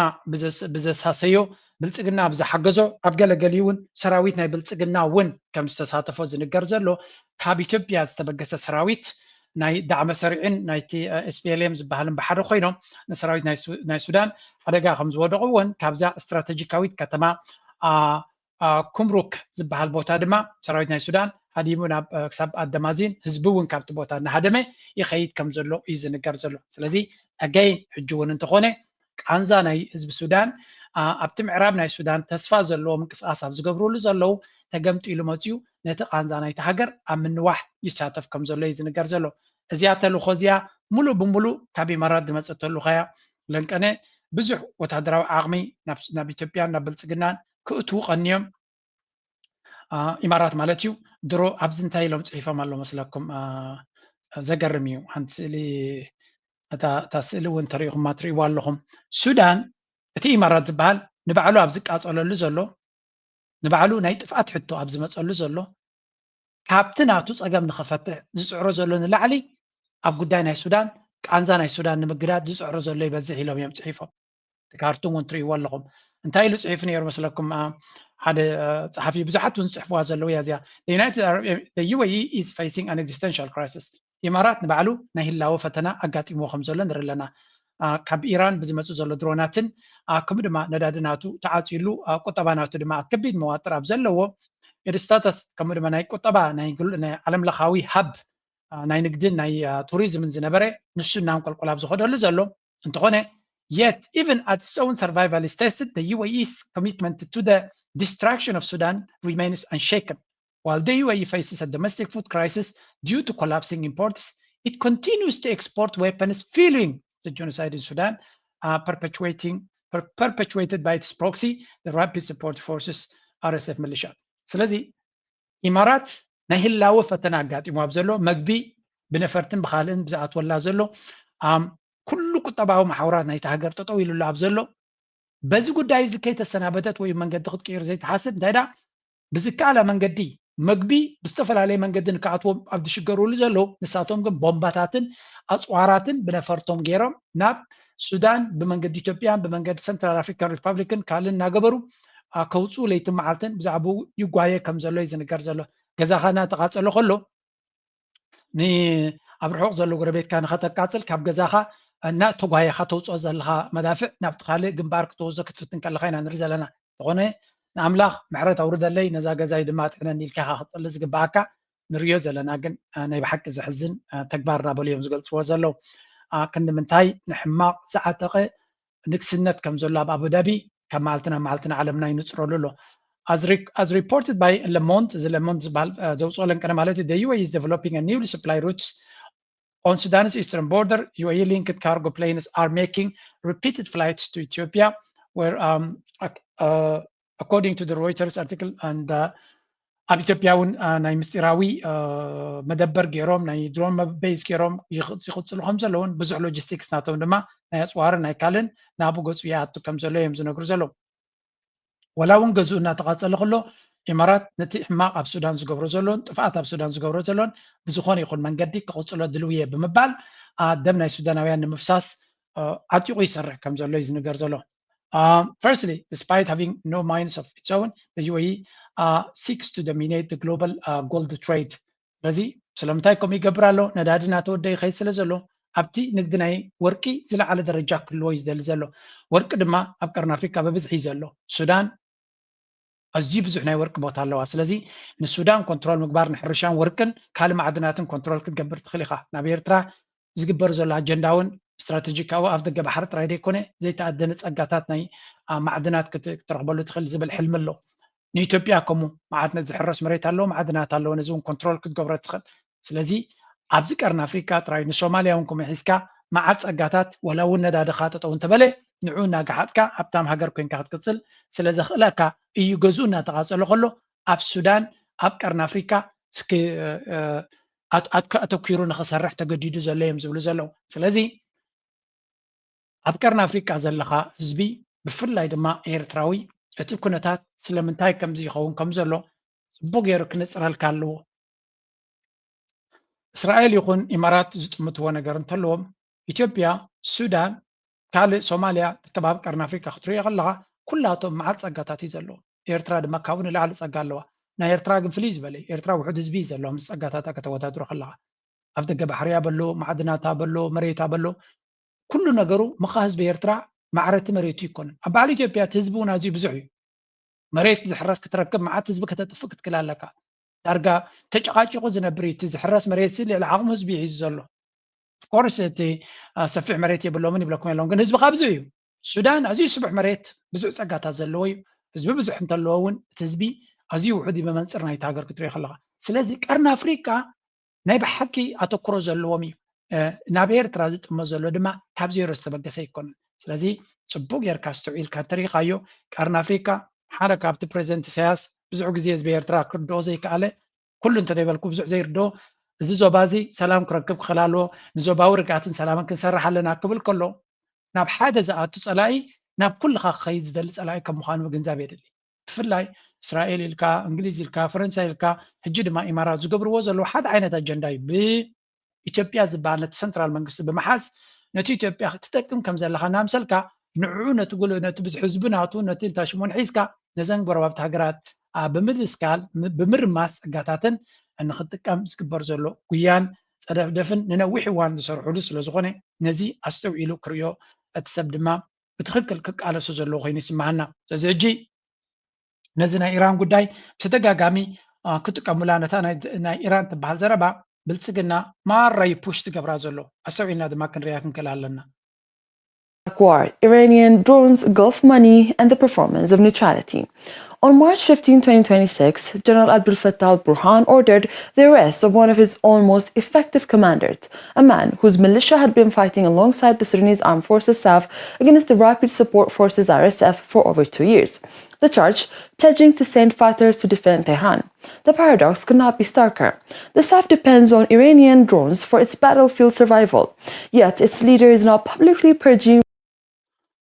ብዘሳሰዮ፣ ብልፅግና ብዝሓገዞ፣ ኣብ ገለገሊ እውን ሰራዊት ናይ ብልፅግና እውን ከም ዝተሳተፎ ዝንገር ዘሎ፣ ካብ ኢትዮጵያ ዝተበገሰ ሰራዊት ናይ ዳዕመ ሰሪዕን ናይቲ ኤስፒኤልኤም ዝበሃልን ብሓደ ኮይኖም ንሰራዊት ናይ ሱዳን ሓደጋ ከም ዝወደቑ እውን ካብዛ ስትራተጂካዊት ከተማ ኩምሩክ ዝበሃል ቦታ ድማ ሰራዊት ናይ ሱዳን ሃዲሙ ናብ ክሳብ ኣደማዚን ህዝቢ እውን ካብቲ ቦታ እናሃደመ ይኸይድ ከም ዘሎ እዩ ዝንገር ዘሎ። ስለዚ ኣጋይን ሕጂ እውን እንተኾነ ቃንዛ ናይ ህዝቢ ሱዳን ኣብቲ ምዕራብ ናይ ሱዳን ተስፋ ዘለዎ ምንቅስቃስ ኣብ ዝገብርሉ ዘለዉ ተገምጢሉ መፅዩ ነቲ ቃንዛ ናይቲ ሃገር ኣብ ምንዋሕ ይሳተፍ ከም ዘሎ እዩ ዝንገር ዘሎ። እዚኣ ተልእኾ እዚኣ ሙሉእ ብሙሉእ ካብ ኢማራት ዝመፀት ተልእኾ እያ። ለንቀነ ብዙሕ ወታደራዊ ዓቕሚ ናብ ኢትዮጵያን ናብ ብልፅግናን ክእትዉ ቀንዮም። ኢማራት ማለት እዩ። ድሮ ኣብዚ እንታይ ኢሎም ፅሒፎም ኣሎ መስለኩም? ዘገርም እዩ። ሓንቲ ስእሊ፣ እታ ስእሊ እውን ተሪኢኹማ ትርእይዋ ኣለኹም። ሱዳን፣ እቲ ኢማራት ዝበሃል ንባዕሉ ኣብ ዝቃፀለሉ ዘሎ፣ ንባዕሉ ናይ ጥፍኣት ሕቶ ኣብ ዝመፀሉ ዘሎ፣ ካብቲ ናቱ ፀገም ንኸፈትሕ ዝፅዕሮ ዘሎ ንላዕሊ ኣብ ጉዳይ ናይ ሱዳን፣ ቃንዛ ናይ ሱዳን ንምግዳድ ዝፅዕሮ ዘሎ ይበዝሕ ኢሎም እዮም ፅሒፎም። እቲ ካርቱን እውን ትርእይዎ ኣለኹም። እንታይ ኢሉ ፅሒፉ ነይሩ መስለኩም? ሓደ ፀሓፊ፣ ብዙሓት እውን ዝፅሕፍዋ ዘለዉ እያ እዚኣ። UAE is facing an existential crisis። ኢማራት ንባዕሉ ናይ ህላወ ፈተና ኣጋጢምዎ ከም ዘሎ ንርኢ ኣለና። ካብ ኢራን ብዝመፅእ ዘሎ ድሮናትን ከምኡ ድማ ነዳዲ ናቱ ተዓፅዩሉ፣ ቁጠባ ናቱ ድማ ኣብ ከቢድ መዋጥር ኣብ ዘለዎ፣ ኤድስታተስ ከምኡ ድማ ናይ ቁጠባ ናይ ዓለም ለኻዊ ሃብ ናይ ንግድን ናይ ቱሪዝምን ዝነበረ ንሱ እናንቆልቆል ኣብ ዝኸደሉ ዘሎ እንተኾነ፣ yet even as its own survival is tested, the UAE's commitment to the destruction of Sudan remains unshaken. While the UAE faces a domestic food crisis due to collapsing imports, it continues to export weapons fueling the genocide in Sudan, uh, perpetuating per perpetuated by its proxy, the Rapid Support Forces, RSF militia. ስለዚ ኢማራት ናይ ህላወ ፈተና ኣጋጢሙ ኣብ ዘሎ፣ መግቢ ብነፈርትን ብካልእን ብዝኣትወላ ዘሎ፣ ኩሉ ቁጠባዊ መሓውራት ናይቲ ሃገር ጠጠው ኢሉላ ኣብ ዘሎ፣ በዚ ጉዳይ እዚ ከይተሰናበተት ወይ መንገዲ ክትቅይር ዘይትሓስብ፣ እንታይ ደኣ ብዝከኣላ መንገዲ መግቢ ብዝተፈላለየ መንገዲ ንክኣትዎም ኣብ ዝሽገሩሉ ዘለዉ፣ ንሳቶም ግን ቦምባታትን ኣፅዋራትን ብነፈርቶም ገይሮም ናብ ሱዳን ብመንገዲ ኢትዮጵያን ብመንገዲ ሰንትራል ኣፍሪካን ሪፓብሊክን ካልእን እናገበሩ ከውፅኡ ለይትን መዓልትን ብዛዕባኡ ይጓየ ከም ዘሎ እዩ ዝንገር ዘሎ። ገዛኻ እናተቓፀለ ከሎ ኣብ ርሑቕ ዘሎ ጎረቤትካ ንኸተቃፅል ካብ ገዛኻ እናተጓየኻ ተውፅኦ ዘለኻ መዳፍዕ ናብቲ ካልእ ግንባር ክትወስዶ ክትፍትን ከለኻ ኢና ንርኢ ዘለና። ዝኾነ ንኣምላኽ ምሕረት ኣውርደለይ ነዛ ገዛይ ድማ ኣጥዕነኒ ኢልካ ኢኻ ክትፅሊ ዝግበኣካ። ንርእዮ ዘለና ግን ናይ ብሓቂ ዘሕዝን ተግባር እናበሉ እዮም ዝገልፅዎ ዘለዉ። ክንዲ ምንታይ ንሕማቕ ዝዓጠቐ ንግስነት ከም ዘሎ ኣብ ኣቡዳቢ ካብ መዓልቲ ናብ መዓልቲ ንዓለምና ይንፅረሉ ኣሎ። As, re as reported by Le Monde፣ እዚ Le Monde ዝበሃል ዘውፅኦ ለንቀነ ማለት እዩ፣ the UAE is developing a newly supply routes on Sudan's eastern border. UAE linked cargo planes are making repeated flights to Ethiopia, where, um, uh, according to the Reuters article, and uh, ኣብ ኢትዮጵያ እውን ናይ ምስጢራዊ መደበር ገይሮም ናይ ድሮን ቤዝ ገይሮም ይቕፅሉ ከም ዘለውን ብዙሕ ሎጂስቲክስ ናቶም ድማ ናይ ኣፅዋርን ናይ ካልእን ናብኡ ገፁ ይኣቱ ከም ዘሎ እዮም ዝነግሩ ዘለዉ። ወላ እውን ገዝኡ እናተቓፀለ ከሎ ኢማራት ነቲ ሕማቕ ኣብ ሱዳን ዝገብሮ ዘሎን ጥፍኣት ኣብ ሱዳን ዝገብሮ ዘሎን ብዝኾነ ይኹን መንገዲ ክቕፅሎ ድልው እየ ብምባል ደም ናይ ሱዳናውያን ንምፍሳስ ዓጢቑ ይሰርሕ ከም ዘሎ እዩ ዝንገር ዘሎ። Firstly, despite having no mines of its own, the UAE seeks to dominate the global gold trade. ስለዚ ስለምንታይ ከምኡ ይገብር ኣሎ? ነዳዲ እናተወደደ ይኸይድ ስለ ዘሎ ኣብቲ ንግዲ ናይ ወርቂ ዝለዓለ ደረጃ ክህልዎ እዩ ዝደሊ ዘሎ። ወርቂ ድማ ኣብ ቀርኒ ኣፍሪካ ብብዝሒ እዩ ዘሎ። ሱዳን ኣዝዩ ብዙሕ ናይ ወርቂ ቦታ ኣለዋ። ስለዚ ንሱዳን ኮንትሮል ምግባር ንሕርሻን ወርቅን ካልእ ማዕድናትን ኮንትሮል ክትገብር ትኽእል ኢኻ። ናብ ኤርትራ ዝግበር ዘሎ ኣጀንዳ እውን ስትራቴጂካዊ ኣፍ ደገ ባሕሪ ጥራይ ዘይኮነ ዘይተኣደነ ጸጋታት ናይ ማዕድናት ክትረኽበሉ ትኽእል ዝብል ሕልሚ ኣሎ። ንኢትዮጵያ ከምኡ ማዕድነት ዝሕረስ መሬት ኣለዎ፣ ማዕድናት ኣለዎ፣ ነዚ እውን ኮንትሮል ክትገብሮ ትኽእል። ስለዚ ኣብዚ ቀርኒ ኣፍሪካ ጥራይ ንሶማልያ እውን ከምኡ ሒዝካ መዓት ጸጋታት ወላ እውን ነዳድኻ ጠጠው እንተበለ ንዑ እናገሓጥካ ሃብታም ሃገር ኮይንካ ክትቅፅል ስለ ዘኽእለካ እዩ። ገዝኡ እናተቓፀለ ከሎ ኣብ ሱዳን ኣብ ቀርኒ ኣፍሪካ ኣተኪሩ ንኽሰርሕ ተገዲዱ ዘሎ እዮም ዝብሉ ዘለዉ። ስለዚ ኣብ ቀርኒ ኣፍሪቃ ዘለኻ ህዝቢ ብፍላይ ድማ ኤርትራዊ እቲ ኩነታት ስለምንታይ ከምዚ ይኸውን ከም ዘሎ ፅቡቅ ገይሩ ክንፅረልካ ኣለዎ። እስራኤል ይኹን ኢማራት ዝጥምትዎ ነገር እንተለዎም፣ ኢትዮጵያ፣ ሱዳን፣ ካልእ ሶማልያ፣ ከባቢ ቀርኒ ኣፍሪቃ ክትሪኦ ከለኻ፣ ኩላቶም መዓት ጸጋታት እዩ ዘለዎም። ኤርትራ ድማ ካብኡ ንላዕሊ ጸጋ ኣለዋ። ናይ ኤርትራ ግን ፍልይ ዝበለ እዩ። ኤርትራ ውሑድ ህዝቢ እዩ ዘለዋ ምስ ጸጋታታ ከተወዳድሮ ከለኻ። ኣፍ ደገ ባሕርያ በሎ፣ ማዕድናታ በሎ፣ መሬታ በሎ፣ ኩሉ ነገሩ ምኻ ህዝቢ ኤርትራ ማዕረቲ መሬቱ ይኮንን። ኣብ በዓል ኢትዮጵያ እቲ ህዝቢ እውን ኣዝዩ ብዙሕ እዩ። መሬት ዝሕረስ ክትረክብ መዓት ህዝቢ ከተጥፍእ ክትክል ኣለካ። ዳርጋ ተጨቓጭቑ ዝነብር እዩ። እቲ ዝሕረስ መሬት ልዕሊ ዓቕሙ ህዝቢ እዩ ሒዙ ዘሎ። ኦፍኮርስ እቲ ሰፊሕ መሬት የብሎምን ይብለኩም የለውን፣ ግን ህዝቢ ካብዚ እዩ። ሱዳን ኣዝዩ ስቡሕ መሬት፣ ብዙሕ ጸጋታት ዘለዎ እዩ። ህዝቢ ብዙሕ እንተለዎ እውን እቲ ህዝቢ ኣዝዩ ውሑድ እዩ ብመንፅር ናይቲ ሃገር ክትሪኦ ከለኻ። ስለዚ ቀርኒ ኣፍሪቃ ናይ ብሓቂ ኣተኩሮ ዘለዎም እዩ። ናብ ኤርትራ ዝጥመ ዘሎ ድማ ካብ ዜሮ ዝተበገሰ ኣይኮነን። ስለዚ ጽቡቅ ጌርካ ኣስተውዒልካ እንተሪኢኻዮ፣ ቀርኒ ኣፍሪቃ ሓደ ካብቲ ፕሬዚደንት ኢሳያስ ብዙሕ ግዜ ህዝቢ ኤርትራ ክርድኦ ዘይከኣለ፣ ኩሉ እንተደይበልኩ ብዙሕ ዘይርድኦ፣ እዚ ዞባ እዚ ሰላም ክረክብ ክኽእል ኣለዎ፣ ንዞባዊ ርግኣትን ሰላምን ክንሰርሕ ኣለና ክብል ከሎ፣ ናብ ሓደ ዝኣቱ ጸላኢ ናብ ኩልኻ ክኸይድ ዝደሊ ጸላኢ ከም ምዃኑ ምግንዛብ የድሊ። ብፍላይ እስራኤል ኢልካ፣ እንግሊዝ ኢልካ፣ ፈረንሳይ ኢልካ፣ ሕጂ ድማ ኢማራት ዝገብርዎ ዘለዉ ሓደ ዓይነት ኣጀንዳ እዩ። ብኢትዮጵያ ዝበሃል ነቲ ሰንትራል መንግስቲ ብምሓዝ ነቲ ኢትዮጵያ ክትጠቅም ከም ዘለኻ እናምሰልካ ንዕኡ ነቲ ጉል ነቲ ብዙሕ ህዝቢ ናቱ ነቲ እንታ ሽሙን ሒዝካ ነዘን ጎረባብቲ ሃገራት ብምልስካል ብምርማስ ጸጋታተን ንክትጥቀም ዝግበር ዘሎ ጉያን ጸደፍደፍን ንነዊሕ እዋን ዝሰርሕሉ ስለ ዝኾነ ነዚ ኣስተውዒሉ ክርእዮ እቲ ሰብ ድማ ብትኽክል ክቃለሶ ዘለዎ ኮይኑ ይስምዓና። ስለዚ ሕጂ ነዚ ናይ ኢራን ጉዳይ ብተደጋጋሚ ክጥቀሙላ ነታ ናይ ኢራን ትበሃል ዘረባ ብልጽግና ማራ እዩ ፑሽ ዝገብራ ዘሎ። ኣስተውዒልና ድማ ክንሪኣ ክንክእል ኣለና። War, Iranian drones, Gulf money, and the performance of neutrality. On March fifteen, twenty twenty-six, General Abdul Fattah al-Burhan ordered the arrest of one of his own most effective commanders, a man whose militia had been fighting alongside the Sudanese Armed Forces, SAF, against the Rapid Support Forces, R S F, for over two years. The charge, pledging to send fighters to defend Tehran. The paradox could not be starker. The SAF depends on Iranian drones for its battlefield survival, yet its leader is now publicly purging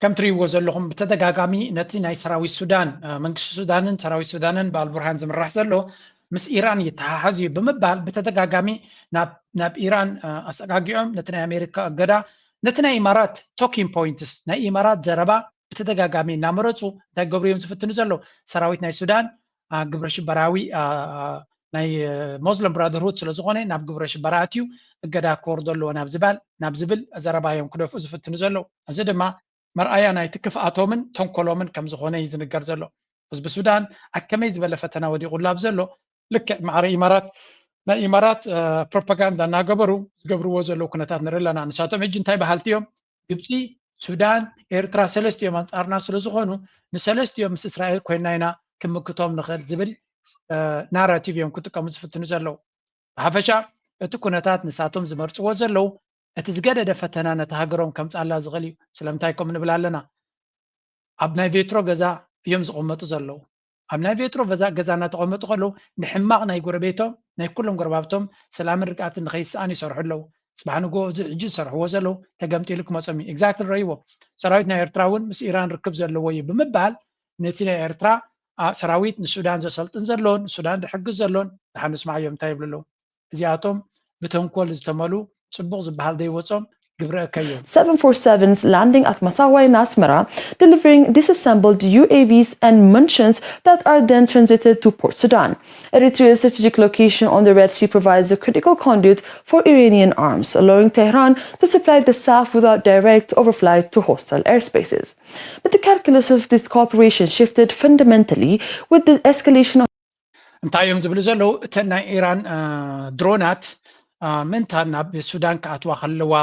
ከም ትሪእዎ ዘለኹም ብተደጋጋሚ ነቲ ናይ ሰራዊት ሱዳን መንግስቲ ሱዳንን ሰራዊት ሱዳንን ብኣልቡርሃን ዝምራሕ ዘሎ ምስ ኢራን ይተሓሓዝ እዩ ብምባል ብተደጋጋሚ ናብ ኢራን ኣሰጋጊዖም ነቲ ናይ ኣሜሪካ እገዳ ነቲ ናይ ኢማራት ቶኪንግ ፖይንትስ ናይ ኢማራት ዘረባ ብተደጋጋሚ እናመረፁ እንታይ ገብሩ እዮም ዝፍትኑ ዘለዉ? ሰራዊት ናይ ሱዳን ግብረ ሽበራዊ ናይ ሞስለም ብራደርሁድ ስለ ዝኾነ ናብ ግብረ ሽበራ ኣትዩ እገዳ ክወርዶ ኣለዎ ናብ ዝባል ናብ ዝብል ዘረባ እዮም ክደፍኡ ዝፍትኑ ዘለዉ። እዚ ድማ መርኣያ ናይቲ ክፍኣቶምን ተንኮሎምን ከም ዝኾነ እዩ ዝንገር ዘሎ። ህዝቢ ሱዳን ኣብ ከመይ ዝበለ ፈተና ወዲቑሉ ኣብ ዘሎ ልክዕ ማዕረ ኢማራት ናይ ኢማራት ፕሮፓጋንዳ እናገበሩ ዝገብርዎ ዘለዉ ኩነታት ንርኢ ኣለና። ንሳቶም ሕጂ እንታይ በሃልቲ እዮም? ግብፂ፣ ሱዳን፣ ኤርትራ ሰለስቲኦም ኣንፃርና ስለ ዝኾኑ ንሰለስቲኦም ምስ እስራኤል ኮይንና ኢና ክምክቶም ንኽእል ዝብል ናራቲቭ እዮም ክጥቀሙ ዝፍትኑ ዘለዉ። ብሓፈሻ እቲ ኩነታት ንሳቶም ዝመርፅዎ ዘለዉ እቲ ዝገደደ ፈተና ነቲ ሃገሮም ከምፅኣላ ዝኽእል እዩ። ስለምንታይ ከምኡ ንብል ኣለና? ኣብ ናይ ቬትሮ ገዛ እዮም ዝቕመጡ ዘለዉ። ኣብ ናይ ቬትሮ ገዛ እናተቐመጡ ከለዉ ንሕማቕ ናይ ጎረቤቶም ናይ ኩሎም ጎረባብቶም ሰላምን ርግኣትን ንኸይስኣን ይሰርሑ ኣለዉ። ፅባሕ ንግሆ እዚ ሕጂ ዝሰርሕዎ ዘለዉ ተገምጢሉ ክመፆም እዩ። ኤግዛክትሊ ረእይዎ። ሰራዊት ናይ ኤርትራ እውን ምስ ኢራን ርክብ ዘለዎ እዩ ብምባል ነቲ ናይ ኤርትራ ሰራዊት ንሱዳን ዘሰልጥን ዘሎን ንሱዳን ዝሕግዝ ዘሎን ድሓን ንስማዓዮም እንታይ ይብሉ ኣለዉ? እዚኣቶም ብተንኮል ዝተመሉ ፅቡቕ ዝበሃል ዘይወፆም ግብረ እከዮም። seven forty-sevens landing at Masawai in Asmara, delivering disassembled U A Vs and munitions that are then transited to Port Sudan. Eritrea's strategic location on the Red Sea provides a critical conduit for Iranian arms, allowing Tehran to supply the south without direct overflight to hostile airspaces. But the calculus of this cooperation shifted fundamentally with the escalation of እንታይ እዮም ዝብሉ ዘለዉ? እተን ናይ ኢራን ድሮናት ምእንታን ናብ ሱዳን ክኣትዋ ከለዋ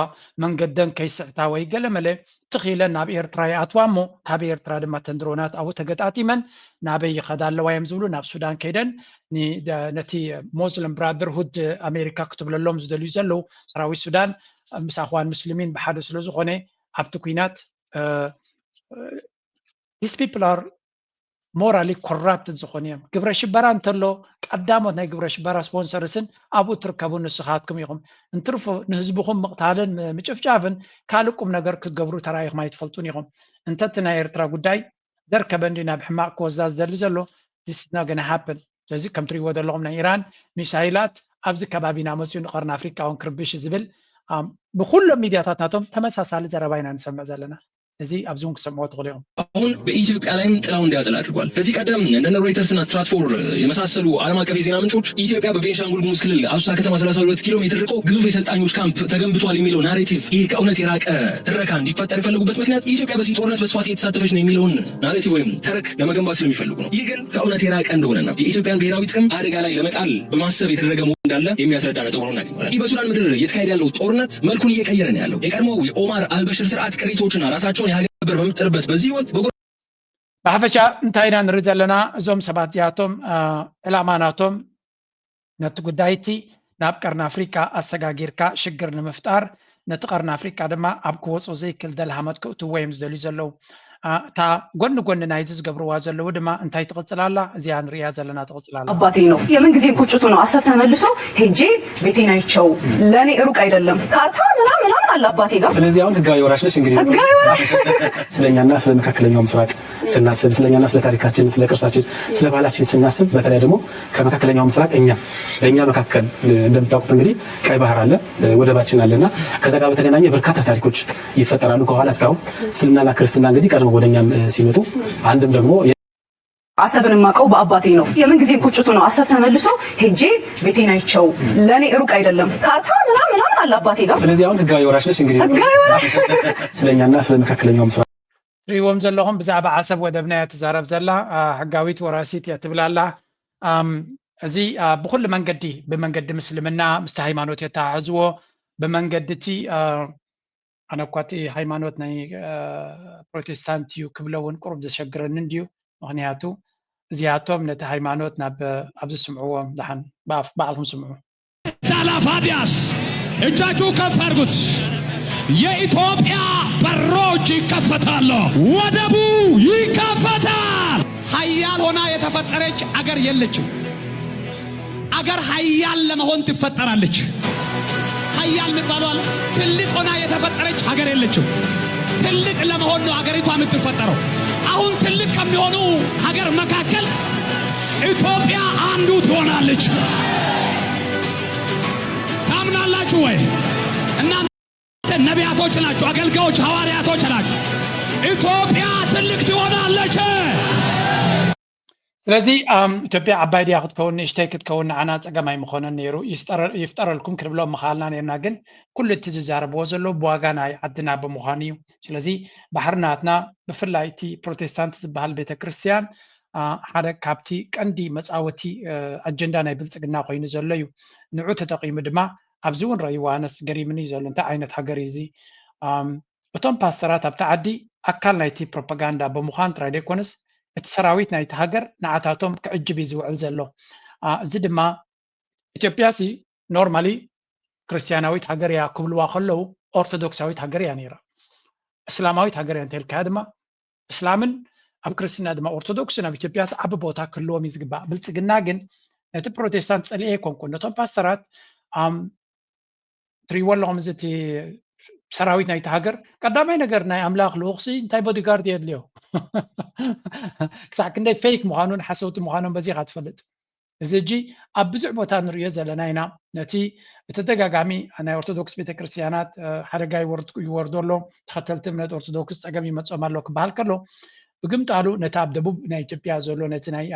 መንገደን ከይስሕታ ወይ ገለመለ ትኽኢለን ናብ ኤርትራ ይኣትዋ እሞ ካብ ኤርትራ ድማ እተን ድሮናት ኣብኡ ተገጣጢመን ናበይ ይኸዳ ኣለዋ እዮም ዝብሉ። ናብ ሱዳን ከይደን ነቲ ሞስለም ብራደርሁድ ኣሜሪካ ክትብለሎም ዝደልዩ ዘለዉ ሰራዊት ሱዳን ምስ ኣኽዋን ሙስሊሚን ብሓደ ስለ ዝኾነ ኣብቲ ኩናት these people are morally corrupted ዝኾኑ እዮም። ግብረ ሽበራ እንተሎ ቀዳሞት ናይ ግብረ ሽበራ ስፖንሰርስን ኣብኡ ትርከቡ ንስኻትኩም ኢኹም። እንትርፎ ንህዝብኹም ምቕታልን ምጭፍጫፍን ካልእ ቁም ነገር ክትገብሩ ተራኢኹም ኣይትፈልጡን ኢኹም። እንተ እቲ ናይ ኤርትራ ጉዳይ ዘርከበ እንዲ ናብ ሕማቕ ክወስዳ ዝደሊ ዘሎ this is not gonna happen። ስለዚ ከም ትሪእዎ ዘለኹም ናይ ኢራን ሚሳይላት ኣብዚ ከባቢና መፅኡ ንቀርኒ ኣፍሪካ እውን ክርብሽ ዝብል ብኩሎም ሚድያታት ናቶም ተመሳሳሊ ዘረባ ኢና ንሰምዕ ዘለና። እዚ ኣብዚ እውን ክሰምዕዎ ትኽእሉ ኢኹም። አሁን በኢትዮጵያ ላይም ጥላው እንዲያጠላ አድርጓል። ከዚህ ቀደም እንደነ ሮይተርስ እና ስትራትፎር የመሳሰሉ ዓለም አቀፍ የዜና ምንጮች ኢትዮጵያ በቤንሻንጉል ጉሙዝ ክልል አሶሳ ከተማ ሰላሳ ሁለት ኪሎ ሜትር ርቆ ግዙፍ የሰልጣኞች ካምፕ ተገንብቷል የሚለው ናሬቲቭ ይህ ከእውነት የራቀ ትረካ እንዲፈጠር የፈለጉበት ምክንያት ኢትዮጵያ በዚህ ጦርነት በስፋት እየተሳተፈች ነው የሚለውን ናሬቲቭ ወይም ተረክ ለመገንባት ስለሚፈልጉ ነው። ይህ ግን ከእውነት የራቀ እንደሆነና የኢትዮጵያን ብሔራዊ ጥቅም አደጋ ላይ ለመጣል በማሰብ የተደረገ መሆኑ እንዳለ የሚያስረዳ ነጥብ ሆኖ እናገኘዋለን። ይህ በሱዳን ምድር እየተካሄደ ያለው ጦርነት መልኩን እየቀየረ ነው ያለው። የቀድሞው የኦማር አልበሽር ስርዓት ቅሪቶችና ራሳቸውን የሀገር በመፍጠርበት በዚህ ወቅት በጎ ብሓፈሻ እንታይ ኢና ንርኢ ዘለና? እዞም ሰባት እዚኣቶም ዕላማ ናቶም ነቲ ጉዳይ እቲ ናብ ቀርኒ ኣፍሪቃ ኣሰጋጊርካ ሽግር ንምፍጣር፣ ነቲ ቀርኒ ኣፍሪቃ ድማ ኣብ ክወፁ ዘይክል ደልሃመት ክእትዎ እዮም ዝደልዩ ዘለዉ። እታ ጎኒ ጎኒ ናይዚ ዝገብርዋ ዘለዉ ድማ እንታይ ትቕፅል ኣላ? እዚኣ ንርእያ ዘለና ትቕፅል ኣላ። አባቴ ነው የምን ጊዜም ቁጭቱ ነው አሰብ ተመልሶ ሄጄ ቤቴን አይቸው ለእኔ ሩቅ አይደለም። ካርታ ምናምን ምናምን አለ አባቴ ጋር። ስለዚህ አሁን ህጋዊ ወራሽ ነሽ እንግዲህ። ህጋዊ ወራሽ። ስለኛና ስለ መካከለኛው ምስራቅ ስናስብ፣ ስለኛና ስለ ታሪካችን፣ ስለ ቅርሳችን፣ ስለ ባህላችን ስናስብ፣ በተለይ ደግሞ ከመካከለኛው ምስራቅ እኛ በእኛ መካከል እንደምታውቁት እንግዲህ ቀይ ባህር አለ፣ ወደባችን አለና ከዛ ጋር በተገናኘ በርካታ ታሪኮች ይፈጠራሉ። ከኋላ እስካሁን እስልምናና ክርስትና እንግዲህ ቀድሞ ወደኛም ሲመጡ አንድም ደግሞ አሰብን የማውቀው በአባቴ ነው። የምን ጊዜም ቁጭቱ ነው አሰብ ተመልሶ ሄጄ ቤቴን አይቸው ለእኔ ሩቅ አይደለም። ካርታ ምናምን ምናምን አለ አባቴ ጋር። ስለዚህ አሁን ህጋዊ ወራሽ ነሽ እንግዲህ። ህጋዊ ወራሽ። ስለኛና ስለ መካከለኛው ምስራቅ ትሪእዎም ዘለኹም ብዛዕባ ዓሰብ ወደብና እያ ትዛረብ ዘላ። ሕጋዊት ወራሲት እያ ትብል ኣላ። እዚ ብኩሉ መንገዲ፣ ብመንገዲ ምስልምና ምስቲ ሃይማኖት የተሓሕዝዎ፣ ብመንገዲ እቲ ኣነ እኳ እቲ ሃይማኖት ናይ ፕሮቴስታንት እዩ ክብሎ እውን ቁሩብ ዘሸግረኒ እንድዩ። ምኽንያቱ እዚኣቶም ነቲ ሃይማኖት ናብ ኣብ ዝስምዕዎም ደሓን ብኣፍ ባዕልኩም ስምዑ። ዳላፋዲያስ እጃችሁ ከፍ አድርጉት። የኢትዮጵያ በሮች ይከፈታሉ። ወደቡ ይከፈታል። ሀያል ሆና የተፈጠረች አገር የለችም። አገር ሀያል ለመሆን ትፈጠራለች። ሀያል የሚባለው አለ። ትልቅ ሆና የተፈጠረች ሀገር የለችም። ትልቅ ለመሆን ነው ሀገሪቷ የምትፈጠረው። አሁን ትልቅ ከሚሆኑ ሀገር መካከል ኢትዮጵያ አንዱ ትሆናለች። ታምናላችሁ ወይ? እናንተ ነቢያቶች ናችሁ፣ አገልጋዮች፣ ሐዋርያቶች ናችሁ። ኢትዮጵያ ትልቅ ትሆናለች። ስለዚ ኢትዮጵያ ዓባይ ድያ ክትከውን ንእሽተይ ክትከውን ንዓና ፀገም ኣይምኾነን ነይሩ። ይፍጠረልኩም ክንብሎ ምኽኣልና ነርና። ግን ኩሉ እቲ ዝዛረብዎ ዘሎ ብዋጋ ናይ ዓድና ብምዃኑ እዩ። ስለዚ ባሕሪ ናትና ብፍላይ እቲ ፕሮቴስታንት ዝበሃል ቤተክርስትያን ሓደ ካብቲ ቀንዲ መፃወቲ ኣጀንዳ ናይ ብልፅግና ኮይኑ ዘሎ እዩ። ንዑ ተጠቒሙ ድማ ኣብዚ እውን ረእይዎ ኣነስ ገሪምኒ ዘሎ እንታይ ዓይነት ሃገር እዩ እዚ? እቶም ፓስተራት ኣብቲ ዓዲ ኣካል ናይቲ ፕሮፓጋንዳ ብምዃን ጥራይ ዘይኮነስ እቲ ሰራዊት ናይቲ ሃገር ንዓታቶም ክዕጅብ እዩ ዝውዕል ዘሎ። እዚ ድማ ኢትዮጵያ ሲ ኖርማሊ ክርስትያናዊት ሃገር እያ ክብልዋ ከለዉ ኦርቶዶክሳዊት ሃገር እያ ነይራ። እስላማዊት ሃገር እያ እንተልካያ ድማ እስላምን ኣብ ክርስትና ድማ ኦርቶዶክስን ኣብ ኢትዮጵያ ዓቢ ቦታ ክህልዎም እዩ ዝግባእ። ብልፅግና ግን ነቲ ፕሮቴስታንት ፀሊኤ ኣይኮንኩን፣ ነቶም ፓስተራት ትሪእዎ ኣለኹም። እዚ እቲ ሰራዊት ናይቲ ሃገር ቀዳማይ ነገር ናይ ኣምላኽ ልኡኽሲ እንታይ ቦዲጋርድ የድልዮ? ክሳዕ ክንደይ ፌክ ምዃኑን ሓሰውቲ ምዃኖም በዚ ኢኻ ትፈልጥ። እዚ ሕጂ ኣብ ብዙሕ ቦታ ንሪኦ ዘለና ኢና። ነቲ ብተደጋጋሚ ናይ ኦርቶዶክስ ቤተክርስትያናት ሓደጋ ይወርዶ ኣሎ፣ ተኸተልቲ እምነት ኦርቶዶክስ ፀገም ይመፆም ኣሎ ክበሃል ከሎ ብግምጣሉ ነቲ ኣብ ደቡብ ናይ ኢትዮጵያ ዘሎ ነቲ ናይ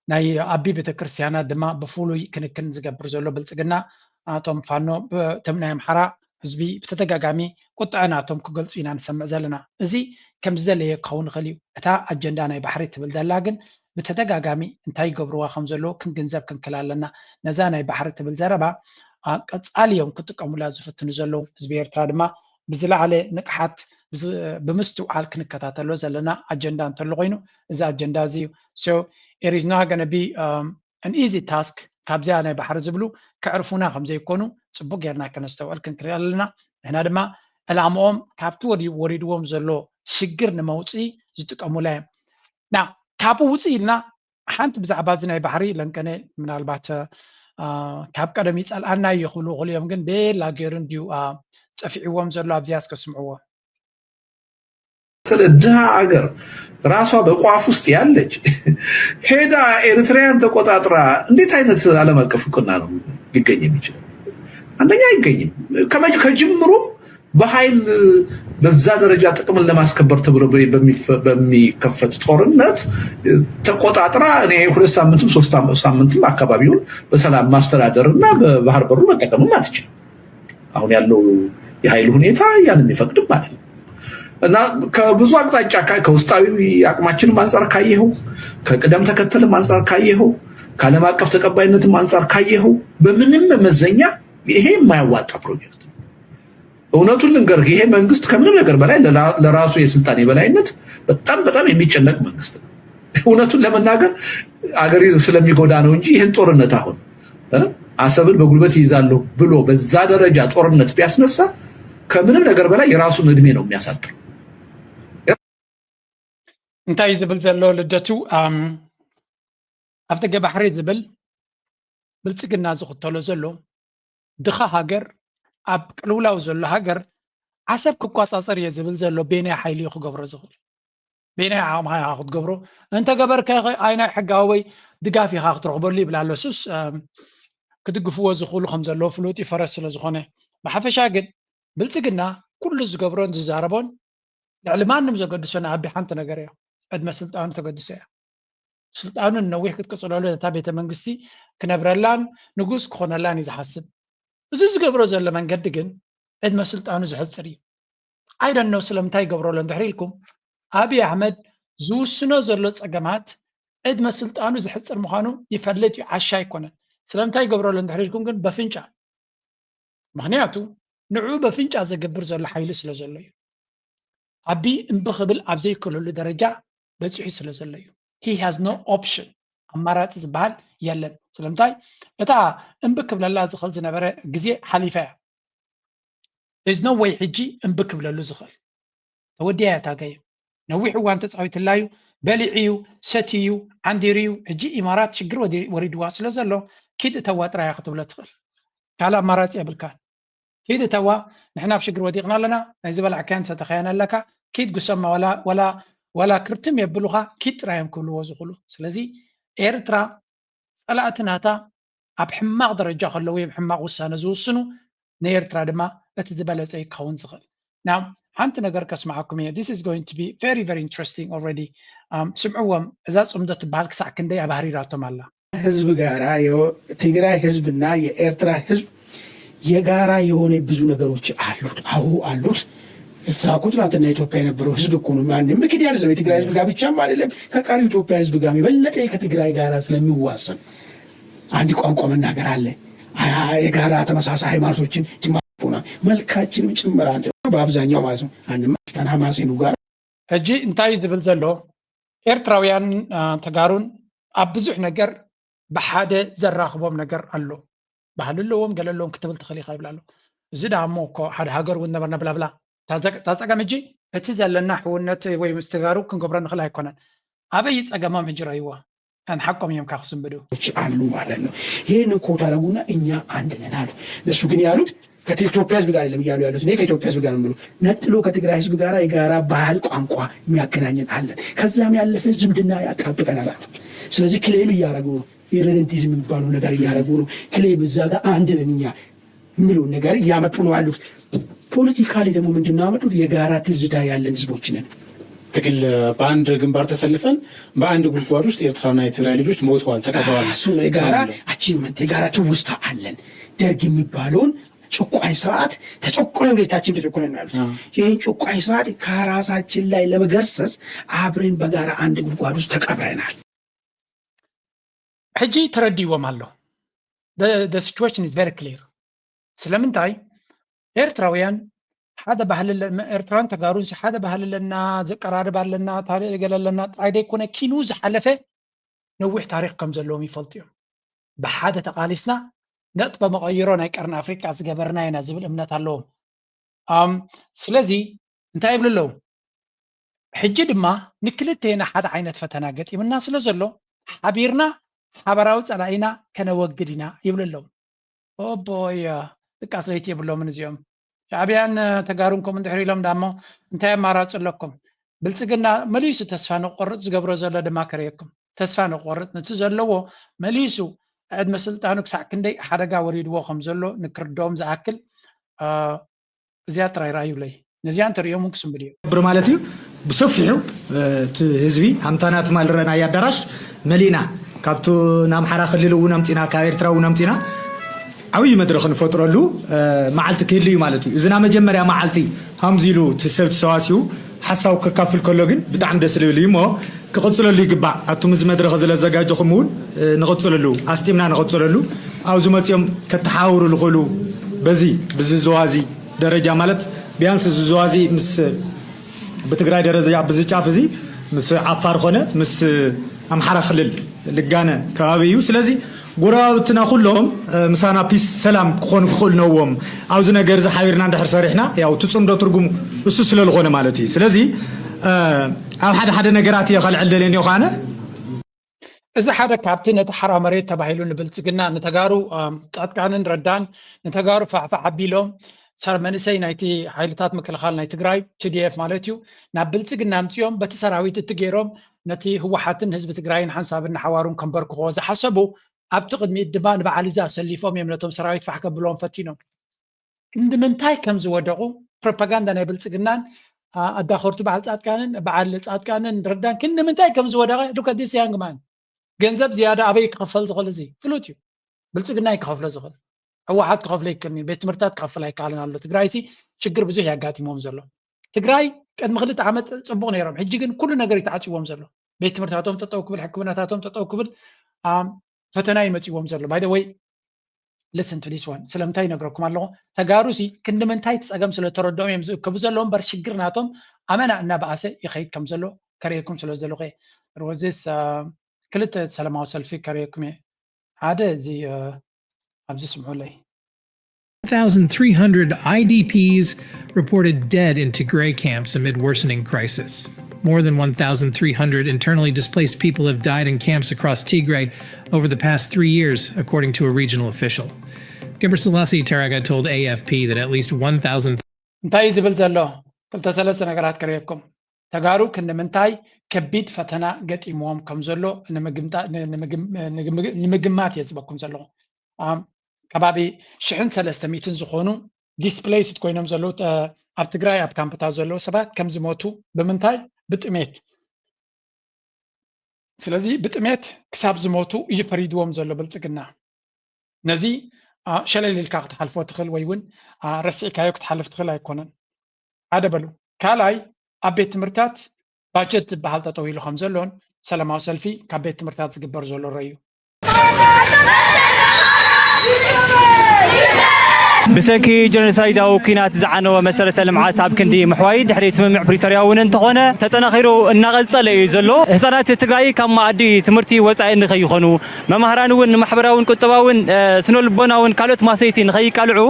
ናይ ኣቢ ቤተክርስትያናት ድማ ብፍሉይ ክንክን ዝገብር ዘሎ ብልፅግና እቶም ፋኖ እቶም ናይ ኣምሓራ ህዝቢ ብተደጋጋሚ ቁጥዐ ናቶም ክገልፁ ኢና ንሰምዕ ዘለና። እዚ ከም ዝደለየ ክኸውን ይኽእል እዩ። እታ ኣጀንዳ ናይ ባሕሪ ትብል ዘላ ግን ብተደጋጋሚ እንታይ ይገብርዋ ከም ዘለዉ ክንግንዘብ ክንክል ኣለና። ነዛ ናይ ባሕሪ ትብል ዘረባ ቀፃሊ እዮም ክጥቀሙላ ዝፍትኑ ዘለዉ። ህዝቢ ኤርትራ ድማ ብዝለዓለ ንቕሓት ብምስትውዓል ክንከታተሎ ዘለና ኣጀንዳ እንተሎ ኮይኑ እዚ ኣጀንዳ እዚ እዩ። So it is not gonna be an easy task። ካብዚኣ ናይ ባሕሪ ዝብሉ ከዕርፉና ከም ዘይኮኑ ፅቡቅ ጌርና ከነስተውዕል ክንክእል ኣለና። ንሕና ድማ ዕላምኦም ካብቲ ወሪድዎም ዘሎ ሽግር ንመውፅኢ ዝጥቀሙላ እዮም። ና ካብኡ ውፅእ ኢልና ሓንቲ ብዛዕባ እዚ ናይ ባሕሪ ለንቀነ ምናልባት ካብ ቀደም ይፀልኣና እዩ ክብሉ ይኽእሉ እዮም፣ ግን ቤላ ገይሩ እንድዩ ፀፊዕዎም ዘሎ ኣብዚኣ እስከ ስምዕዎ። ድሃ አገር ራሷ በቋፍ ውስጥ ያለች ሄዳ ኤርትራያን ተቆጣጥራ እንዴት አይነት ዓለም አቀፍ እውቅና ነው ሊገኝ የሚችለው? አንደኛ አይገኝም። ከመጅ- ከጅምሩም በኃይል በዛ ደረጃ ጥቅምን ለማስከበር ተብሎ በ- በሚፈ- በሚከፈት ጦርነት ተቆጣጥራ እኔ ሁለት ሳምንትም ሶስት ሳም- ሳምንትም አካባቢውን በሰላም ማስተዳደር እና በባህር በሩ መጠቀምም አትችልም። አሁን ያለው የኃይል ሁኔታ ያን የሚፈቅድም አይደለም እና ከብዙ አቅጣጫ ከ- ከውስጣዊ አቅማችንም አንጻር ካየኸው፣ ከቅደም ተከተልም አንጻር ካየኸው፣ ከዓለም አቀፍ ተቀባይነትም አንጻር ካየኸው በምንም መመዘኛ ይሄ የማያዋጣ ፕሮጀክት ነው። እውነቱን ልንገርህ፣ ይሄ መንግስት ከምንም ነገር በላይ ለራ- ለራሱ የስልጣን የበላይነት በጣም በጣም የሚጨነቅ መንግስት ነው። እውነቱን ለመናገር አገር ስለሚጎዳ ነው እንጂ ይህን ጦርነት አሁን እ? አሰብን በጉልበት ይይዛለሁ ብሎ በዛ ደረጃ ጦርነት ቢያስነሳ ከምንም ነገር በላይ የራሱን እድሜ ነው የሚያሳጥር። እንታይ ዝብል ዘሎ ልደቱ? ኣም፣ ኣፍደገ ባሕሪ ዝብል ብልፅግና ዝኽተሎ ዘሎ ድኻ ሃገር፣ ኣብ ቅልውላው ዘሎ ሃገር ዓሰብ ክቋፃፀር እየ ዝብል ዘሎ ቤናይ ሓይሊ እዩ ክገብሮ ዝኽእል። ቤናይ ዓቕምኻ ኢኻ ክትገብሮ። እንተገበርከ ኸ ኣይናይ ሕጋዊ ወይ ድጋፍ ኢኻ ክትረኽበሉ ይብል ኣሎ። እሱስ ኣም፣ ክድግፍዎ ዝኽእሉ ከም ዘለዉ ፍሉጥ እዩ፣ ፈረስ ስለ ዝኾነ። ብሓፈሻ ግን ብልፅግና ኩሉ ዝገብሮን ዝዛረቦን ልዕሊ ማንም ዘገድሶ ንኣቢ ሓንቲ ነገር እያ። ዕድመ ስልጣኑ ተገድሶ እያ። ስልጣኑ ነዊሕ ክትቅፅለሉ ነታ ቤተ መንግስቲ ክነብረላን ንጉስ ክኾነላን እዩ ዝሓስብ። እዚ ዝገብሮ ዘሎ መንገዲ ግን ዕድመ ስልጣኑ ዝሕፅር እዩ። I don't know ስለምንታይ ይገብሮ ኣሎ እንድሕር ኢልኩም፣ ኣብይ ኣሕመድ ዝውስኖ ዘሎ ፀገማት ዕድመ ስልጣኑ ዝሕፅር ምዃኑ ይፈልጥ እዩ፣ ዓሻ ኣይኮነን። ስለምንታይ ይገብሮ ኣሎ እንድሕር ኢልኩም ግን በፍንጫ። ምኽንያቱ ንዕኡ በፍንጫ ዘገብር ዘሎ ሓይሊ ስለ ዘሎ እዩ። ኣቢ እምቢ ክብል ኣብ ዘይክእለሉ ደረጃ በፂሑ ስለ ዘሎ እዩ። He has no option፣ ኣማራፂ ዝበሃል የለን። ስለምንታይ? እታ እምቢ ክብለላ ዝኽእል ዝነበረ ግዜ ሓሊፋ እያ። There's no way ሕጂ እምቢ ክብለሉ ዝኽእል። ተወዲያ እያ እታ ገይም። ነዊሕ እዋን ተፃዊትላ እዩ፣ በሊዑ እዩ፣ ሰትዩ እዩ፣ ዓንዲሩ እዩ። ሕጂ ኢማራት ሽግር ወዲ- ወሪድዋ ስለ ዘሎ ኪድ እተዋ ጥራይ እያ ክትብሎ ትኽእል። ካልእ ኣማራፂ የብልካን። ኪድ እተዋ፣ ንሕና ኣብ ሽግር ወዲቕና ኣለና፣ ናይ ዝበላዕካያን ሰተኻያን ኣለካ፣ ኪድ ጉሰማ ዋላ ዋላ ዋላ ክርትም የብሉኻ፣ ኪድ ጥራይ እዮም ክብልዎ ዝኽእሉ። ስለዚ ኤርትራ ፀላእቲ ናታ ኣብ ሕማቕ ደረጃ ከለዉ እዮም ሕማቕ ውሳነ ዝውስኑ፣ ንኤርትራ ድማ እቲ ዝበለፀ እዩ ክኸውን ዝኽእል። Now ሓንቲ ነገር ከስምዓኩም እየ። This is going to be very very interesting already። Um, ስምዕዎም፣ እዛ ፅምዶ ትበሃል ክሳዕ ክንደይ ኣባህሪራቶም ኣላ። ህዝብ ጋራ የው- ትግራይ ህዝብና የኤርትራ ህዝብ የጋራ የሆነ ብዙ ነገሮች አሉት። አሁ አሉት። ኤርትራ እኮ ትናንትና ኢትዮጵያ የነበረው ህዝብ እኮ ነው። ማንም ምክድ አይደለም። የትግራይ ህዝብ ጋር ብቻም አይደለም፣ ከቀሪው ኢትዮጵያ ህዝብ ጋር የበለጠ ከትግራይ ጋራ ስለሚዋሰን አንድ ቋንቋ መናገር አለ። አ- የጋራ ተመሳሳይ ሃይማኖቶችን ድማሆና መልካችንም ጭምር አንድ ነው። በአብዛኛው ማለት ነው። አንድማ ስተን ሐማሴኑ ጋር ሕጂ እንታይ እዩ ዝብል ዘሎ? ኤርትራውያን አ፣ ተጋሩን ኣብ ብዙሕ ነገር ብሓደ ዘራኽቦም ነገር ኣሎ። ባህሊ ኣለዎም፣ ገለ ኣለዎም ክትብል ትኽእል ኢኻ ይብል ኣሎ። እዚ ደኣ እሞ እኮ ሓደ ሃገር እውን ነበርና ብላብላ። እታ ዘ- እታ ጸገም ሕጂ እቲ ዘለና ሕውነት ወይ ምስ ተጋሩ ክንገብሮ ንኽእል ኣይኮነን። ኣበይ ጸገሞም ሕጂ ረእይዎ? ን ሓቆም እዮም ካብ ክስንብዱ። አሉ ማለት ነው። ይህን እኮ ታደረጉና እኛ አንድ ነን አሉ። እነሱ ግን ያሉት ከኢትዮጵያ ህዝብ ጋር አይደለም እያሉ ያሉት። እኔ ከኢትዮጵያ ህዝብ ጋር ነው የምለው። ነጥሎ ከትግራይ ህዝብ ጋር የጋራ ባህል፣ ቋንቋ የሚያገናኘን አለን። ከዛም ያለፈ ዝምድና ያጣብቀናል አሉ። ስለዚህ ክሌም እያደረጉ ነው። ኢሬደንቲዝም የሚባለው ነገር እያደረጉ ነው። ክሌም እዛ ጋር አንድ ነን እኛ የሚለውን ነገር እያመጡ ነው ያሉት። ፖለቲካሊ ደግሞ ምንድን ነው ያመጡት? የጋራ ትዝታ ያለን ህዝቦች ነን። ትግል በአንድ ግንባር ተሰልፈን በአንድ ጉድጓድ ውስጥ ኤርትራና የትግራይ ልጆች ሞተዋል፣ ተቀብረዋል። እሱ ነው የጋራ አቺቭመንት፣ የጋራ ትውስታ አለን። ደርግ የሚባለውን ጨቋኝ ስርዓት ተጨቆነ፣ ሁለታችን ተጨቆነ ነው ያሉት። ይህን ጨቋኝ ስርዓት ከራሳችን ላይ ለመገርሰስ አብረን በጋራ አንድ ጉድጓድ ውስጥ ተቀብረናል። ሕጂ ተረዲዎም ኣሎ። The situation is very clear። ስለምንታይ? ኤርትራውያን ሓደ ባህሊ ኣለ- ኤርትራን ተጋሩን ሓደ ባህሊ ኣለና፣ ዘቀራርብ ኣለና፣ ታሪክ ገለ ኣለና ጥራይ ደይኮነ፣ ኪኑ ዝሓለፈ ነዊሕ ታሪክ ከም ዘለዎም ይፈልጡ እዮም። ብሓደ ተቃሊስና ነጥበ መቐይሮ ናይ ቀርኒ ኣፍሪቃ ዝገበርና ኢና ዝብል እምነት ኣለዎም። ኣም ስለዚ እንታይ ይብሉ ኣለዉ? ሕጂ ድማ ንክልቴና ሓደ ዓይነት ፈተና ገጢምና ስለ ዘሎ ሓቢርና ሓበራዊ ጸላኢና ከነወግድ ኢና ይብሉ ኣለዉ። ኦቦይ ድቃስ ለይቲ የብሎምን እዚኦም። ሻዕብያን ተጋሩን ከምኡ እንድሕር ኢሎም ዳሞ እንታይ ኣማራፂ ኣለኩም? ብልፅግና መሊሱ ተስፋ ንቆርፅ ዝገብሮ ዘሎ ድማ ከርእየኩም። ተስፋ ንቆርፅ፣ ነቲ ዘለዎ መሊሱ ዕድመ ስልጣኑ ክሳዕ ክንደይ ሓደጋ ወሪድዎ ከም ዘሎ ንክርድኦም ዝኣክል፣ አ፣ እዚኣ ጥራይ ረኣዩለይ። ነዚኣ እንተሪኦም እውን ክስንብድ እዮም። ብር ማለት እዩ። ብሰፊሑ፣ እ፣ እቲ ህዝቢ ሃምታና ትማል ረናይ ኣዳራሽ መሊእና፣ ካብቲ ንኣምሓራ ክልል እውን ኣምፂና፣ ካብ ኤርትራ እውን ኣምፂና ዓብዪ መድረኽ ንፈጥረሉ፣ እ፣ መዓልቲ ክህሉ እዩ ማለት እዩ። እዚ ናይ መጀመርያ መዓልቲ ሃምዚ ኢሉ እቲ ሰብ ተሰባሲቡ ሓሳቡ ከካፍል ከሎ ግን ብጣዕሚ ደስ ዝብል እዩ እሞ ክቕፅለሉ ይግባእ። ኣቱም እዚ መድረኽ እዚ ለዘጋጀኹም እውን፣ እ፣ ንቕፅለሉ፣ ኣስጢምና ንቕፅለሉ። ኣብዚ መፂኦም ከተሓባብሩ ዝኽእሉ በዚ፣ ብዚ ዝዋዚ ደረጃ ማለት ቢያንስ እዚ ዝዋዚ ምስ፣ ብትግራይ ደረጃ ብዚ ጫፍ እዚ ምስ ዓፋር ኾነ ምስ ኣምሓራ ክልል ልጋነ ከባቢ እዩ። ስለዚ ጎረባብትና ኩሎም፣ እ፣ ምሳና ፒስ ሰላም ክኾኑ ክኽእሉ ነዎም። ኣብዚ ነገር እዚ ሓቢርና እንድሕር ሰሪሕና ያው እቲ ፅምዶ ትርጉሙ እሱ ስለ ዝኾነ ማለት እዩ። ስለዚ፣ እ፣ ኣብ ሓደ ሓደ ነገራት እየ ከልዕል ደልየ እኒኦ ከኣነ። እዚ ሓደ ካብቲ ነቲ ሓራ መሬት ተባሂሉ ንብልፅግና፣ ንተጋሩ፣ ኣም፣ ጻድቃንን ረዳን ንተጋሩ ፋሕፋሕ ኣቢሎም ሰር መንእሰይ ናይቲ ሓይልታት ምክልኻል ናይ ትግራይ፣ ቲ ዲ ኤፍ ማለት እዩ፣ ናብ ብልፅግና ኣምፅኦም በቲ ሰራዊት እቲ ገይሮም ነቲ ህወሓትን ህዝቢ ትግራይን ሓንሳብን ንሓዋሩን ከንበርክኽዎ ዝሓሰቡ፣ ኣብቲ ቅድሚት ድማ ንበዓል እዚ ኣሰሊፎም እዮም ነቶም ሰራዊት ፋሕ ከብልዎም ፈቲኖም። ክንዲ ምንታይ ከም ዝወደቑ ፕሮፓጋንዳ ናይ ብልፅግናን፣ ኣ-፣ ኣዳኸርቱ በዓል ጻድቃንን፣ በዓል ጻድቃንን ረዳን ክንዲ ምንታይ ከም ዝወደቐ፣ look at this young man። ገንዘብ ዝያዳ ኣበይ ክኸፈል ዝኽእል? እዚ ፍሉጥ እዩ። ብልፅግና እዩ ክኸፍሎ ዝኽእል። ህወሓት ክኸፍሎ ይክእል እዩ። ቤት ትምህርትታት ክኸፍል ኣይከኣልን ኣሎ። ትግራይ ሲ ሽግር ብዙሕ እዩ ኣጋጢሞም ዘሎ። ትግራይ ቅድሚ ክልተ ዓመት ጽቡቕ ነይሮም። ሕጂ ግን ኩሉ ነገር እዩ ተዓጽዎም ዘሎ። ቤት ትምህርትታቶም ጠጠው ክብል፣ ሕክምናታቶም ጠጠው ክብል፣ ኣም፣ ፈተና እዩ መጺዎም ዘሎ። By the way, listen to this one። ስለምንታይ ይነግረኩም ኣለኹ? ተጋሩ ሲ ክንዲ ምንታይ እቲ ጸገም ስለ ተረድኦም እዮም ዝእከቡ ዘለዉ እምበር ሽግር ናቶም ኣመና እናበኣሰ ይኸይድ ከም ዘሎ ከርእየኩም ስለ ዝደለኹ እየ። There was this፣ አ፣ ክልተ ሰላማዊ ሰልፊ ከርእየኩም እየ። ሓደ እዚ፣ አ፣ ኣብዚ ስምዑለይ። Thousand three hundred I D Ps reported dead in Tigray camps amid worsening crisis. More than one thousand three hundred internally displaced people have died in camps across Tigray over the past three years, according to a regional official. Gebrselassie Taraga told A F P that at least one thousand እንታይ እዩ ዝብል ዘሎ? ክልተ ሰለስተ ነገራት ከርእየኩም። ተጋሩ ክንዲ ምንታይ ከቢድ ፈተና ገጢምዎም ከም ዘሎ ንምግምጣ-፣ ን-፣ ንምግም-፣ ንምግ-፣ ንምግማት እየ ዝበኩም ዘለኹ። ኣም፣ ከባቢ ሽሕን ሰለስተ ሚእትን ዝኾኑ ዲስፕሌይስድ ኮይኖም ዘለዉ፣ ተ-፣ ኣብ ትግራይ ኣብ ካምፕታት ዘለዉ ሰባት ከም ዝሞቱ፣ ብምንታይ? ብጥሜት። ስለዚ ብጥሜት ክሳብ ዝሞቱ እዩ ፈሪድዎም ዘሎ ብልጽግና። ነዚ፣ አ፣ ሸለል ኢልካ ክትሓልፎ ትኽእል ወይ እውን፣ አ፣ ረሲዕካዮ ክትሓልፍ ትኽእል ኣይኮነን። ሓደ በሉ። ካልኣይ፣ ኣብ ቤት ትምህርትታት ባጀት ዝበሃል ጠጠው ኢሉ ከም ዘሎን ሰላማዊ ሰልፊ ካብ ቤት ትምህርትታት ዝግበር ዘሎ ረዩ። ብሰንኪ ጀኖሳይዳዊ ኲናት ዝዓነወ መሰረተ ልምዓት ኣብ ክንዲ ምሕዋይ ድሕሪ ስምምዕ ፕሪቶርያ እውን እንተኾነ ተጠናኺሩ እናቐጸለ እዩ ዘሎ። ህጻናት ትግራይ ካብ መኣዲ ትምህርቲ ወጻኢ ንኸይኾኑ፣ መማህራን እውን ንማሕበራውን ቁጠባውን፣ እ፣ ስነ ልቦናውን ካልኦት ማሰይቲ ንኸይቃልዑ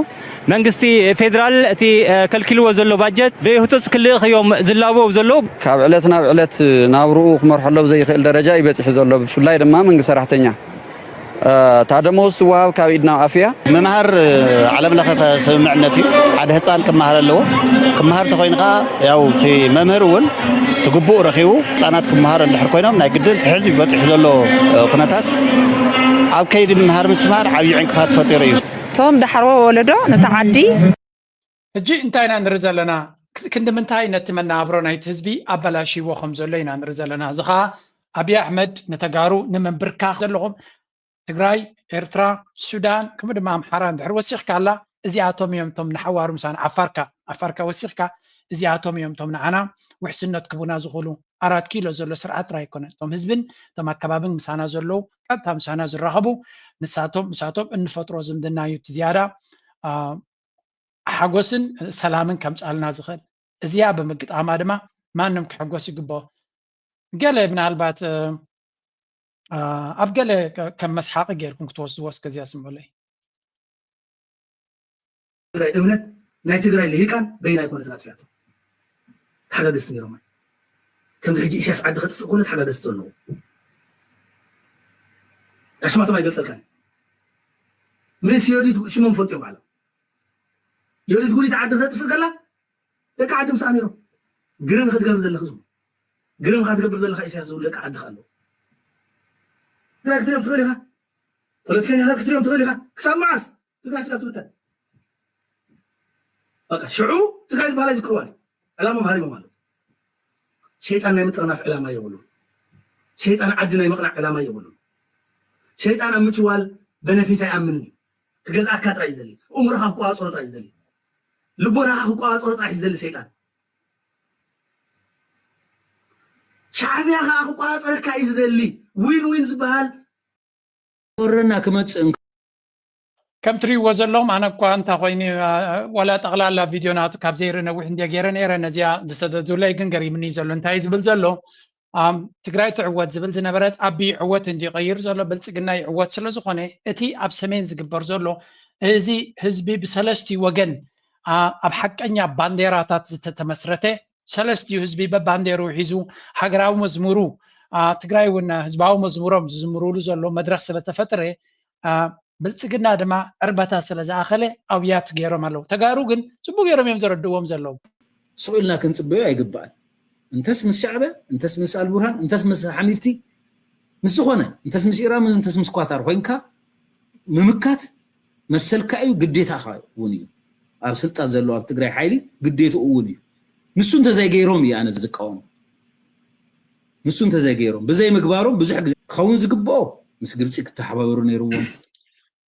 መንግስቲ ፌደራል እቲ፣ እ፣ ከልኪልዎ ዘሎ ባጀት ብህጹጽ ክልእኽ እዮም ዝላበው ዘለዉ። ካብ ዕለት ናብ ዕለት ናብርኡ ክመርሖ ኣሎ ብዘይኽእል ደረጃ እዩ በጺሑ ዘሎ፣ ብፍላይ ድማ መንግስቲ ሰራሕተኛ። እ፣ እታ ደመወዝ ትወሃብ ካብ ኢድ ናብ ኣፍ እያ። ምምሃር፣ እ፣ ዓለም ለኸ ስምምዕነት እዩ። ሓደ ህፃን ክመሃር ኣለዎ። ክመሃር ተኮይኑ ከዓ ያው እቲ መምህር እውን እቲ ግቡእ ረኪቡ ህፃናት ክመሃሩ እንድሕር ኮይኖም ናይ ግድን እቲ ሕዚ በፂሑ ዘሎ፣ እ፣ ኩነታት ኣብ ከይዲ ምምሃር ምስትምሃር ዓብዪ ዕንቅፋት ፈጢሩ እዩ። እቶም ዳሕሮ ወለዶ ነታ ዓዲ ሕጂ እንታይ ኢና ንርኢ ዘለና? ክ-፣ ክንዲ ምንታይ ነቲ መነባብሮ ናይቲ ህዝቢ ኣበላሽይዎ ከም ዘሎ ኢና ንርኢ ዘለና። እዚ ኸኣ ኣብይ ኣሕመድ ንተጋሩ ንምንብርካኽ ዘለኹም ትግራይ፣ ኤርትራ፣ ሱዳን፣ ከምኡ ድማ ኣምሓራ እንድሕር ወሲኽካላ፣ እዚኣቶም እዮም እቶም ንሓዋሩ ምሳና፣ ዓፋርካ፣ ዓፋርካ ወሲኽካ፣ እዚኣቶም እዮም እቶም ንዓና ውሕስነት ክቡና ዝኽእሉ። ኣራት ኪሎ ዘሎ ስርዓት ጥራይ ኣይኮነን። እቶም ህዝብን እቶም ኣከባብን ምሳና ዘለዉ፣ ቀጥታ ምሳና ዝራኸቡ፣ ንሳቶም፣ ምሳቶም እንፈጥሮ ዝምድና እዩ እቲ ዝያዳ፣ ኣ፣ ሓጎስን ሰላምን ከምጽኣልና ዝኽእል። እዚኣ ብምግጣማ ድማ ማንም ክሕጎስ ይግብኦ። ገለ ምናልባት፣ እ፣ እ፣ ኣብ ገለ ከ-፣ ከም መስሓቂ ጌርኩም ክትወስድዎ እስከ እዚኣ ስምዑለይ። ትግራይ እምነት ናይ ትግራይ ልሂቃን በይና ኣይኮነትን ኣጥፊኣቶ። ተሓጋገዝቲ ነይሮም። ከምዚ ሕጂ ኢሳያስ ዓዲ ከጥፍእ ኮነ ተሓጋገዝቲ ዘለዎ። ኣስማቶም ኣይገልጸልካን። ምስ ዮዲት ሽሞም ፈልጥዮም ባዕሎም። ዮዲት ጉዲት ዓዲ ከተጥፍእ ከላ ደቂ ዓዲ ምስኣ ነይሮም። ግርም ክትገብር ዘለኺ ዝም። ግርምኻ ትገብር ዘለኻ ኢሳያስ ዝብሉ ደቂ ዓድኻ ኣለዉ። ትግራይ ክትሪኦም ትኽእል ኢኻ? ፖለቲከኛታት ክትሪኦም ትኽእል ኢኻ? ክሳብ መዓስ ትግራይ ስጋብ ትብተን? በቃ ሽዑ ትግራይ ዝበሃል ኣይዝክርዋን እዩ። ዕላሞም ሃሪሞም ኣለዉ። ሸይጣን ናይ ምጥርናፍ ዕላማ የብሉን። ሸይጣን ዓዲ ናይ ምቕናዕ ዕላማ የብሉን። ሸይጣን ኣብ ምችዋል በነፊት ኣይኣምንን እዩ። ክገዝኣካ ጥራይ እዩ ዝደሊ። እምሮኻ ክቆፃፀሮ ጥራይ እዩ ዝደሊ። ልቦናኻ ክቆፃፀሮ ጥራይ እዩ ዝደሊ ሸይጣን። ሻዕብያ ከዓ ክቆፃፀረካ እዩ ዝደሊ። ዊን ዊን ዝበሃል ወረና ክመፅእ እንከ ከም ትሪእዎ ዘለኹም ኣነ እኳ እንታ ኮይኑ ዋላ ጠቕላላ ቪድዮ ናቱ ካብ ዘይርኢ ነዊሕ እንደ ገይረ ነይረ ነዚኣ ዝሰደዱለይ ግን ገሪምኒ ዘሎ እንታይ ዝብል ዘሎ ትግራይ ትዕወት ዝብል ዝነበረት ኣቢ ይዕወት እንዲ ቀይሩ ዘሎ ብልፅግና ይዕወት ስለዝኾነ እቲ ኣብ ሰሜን ዝግበር ዘሎ እዚ ህዝቢ ብሰለስቲ ወገን ኣብ ሓቀኛ ባንዴራታት ዝተተመስረተ ሰለስቲኡ ህዝቢ በባንዴሩ ሒዙ ሃገራዊ መዝሙሩ ትግራይ እውን ህዝባዊ መዝሙሮም ዝዝምሩሉ ዘሎ መድረክ ስለተፈጥረ ብልፅግና ድማ ዕርበታ ስለዝኣኸለ ኣውያት ገይሮም ኣለዉ። ተጋሩ ግን ፅቡቅ ገይሮም እዮም ዘረድዎም ዘለዉ። ስቕ ኢልና ክንፅበዮ ኣይግባእን። እንተስ ምስ ሻዕብያ፣ እንተስ ምስ ኣልቡርሃን፣ እንተስ ምስ ሓሚድቲ፣ ምስ ዝኾነ፣ እንተስ ምስ ኢራን፣ እንተስ ምስ ኳታር ኮይንካ ምምካት መሰልካ እዩ፣ ግዴታኻ እውን እዩ። ኣብ ስልጣን ዘሎ ኣብ ትግራይ ሓይሊ ግዴትኡ እውን እዩ። ንሱ እንተዘይገይሮም እዩ ኣነ ዝቃወም። ንሱ እንተዘይገይሮም ብዘይምግባሮም ብዙሕ ግዜ ክኸውን ዝግብኦ ምስ ግብፂ ክተሓባበሩ ነይርዎም።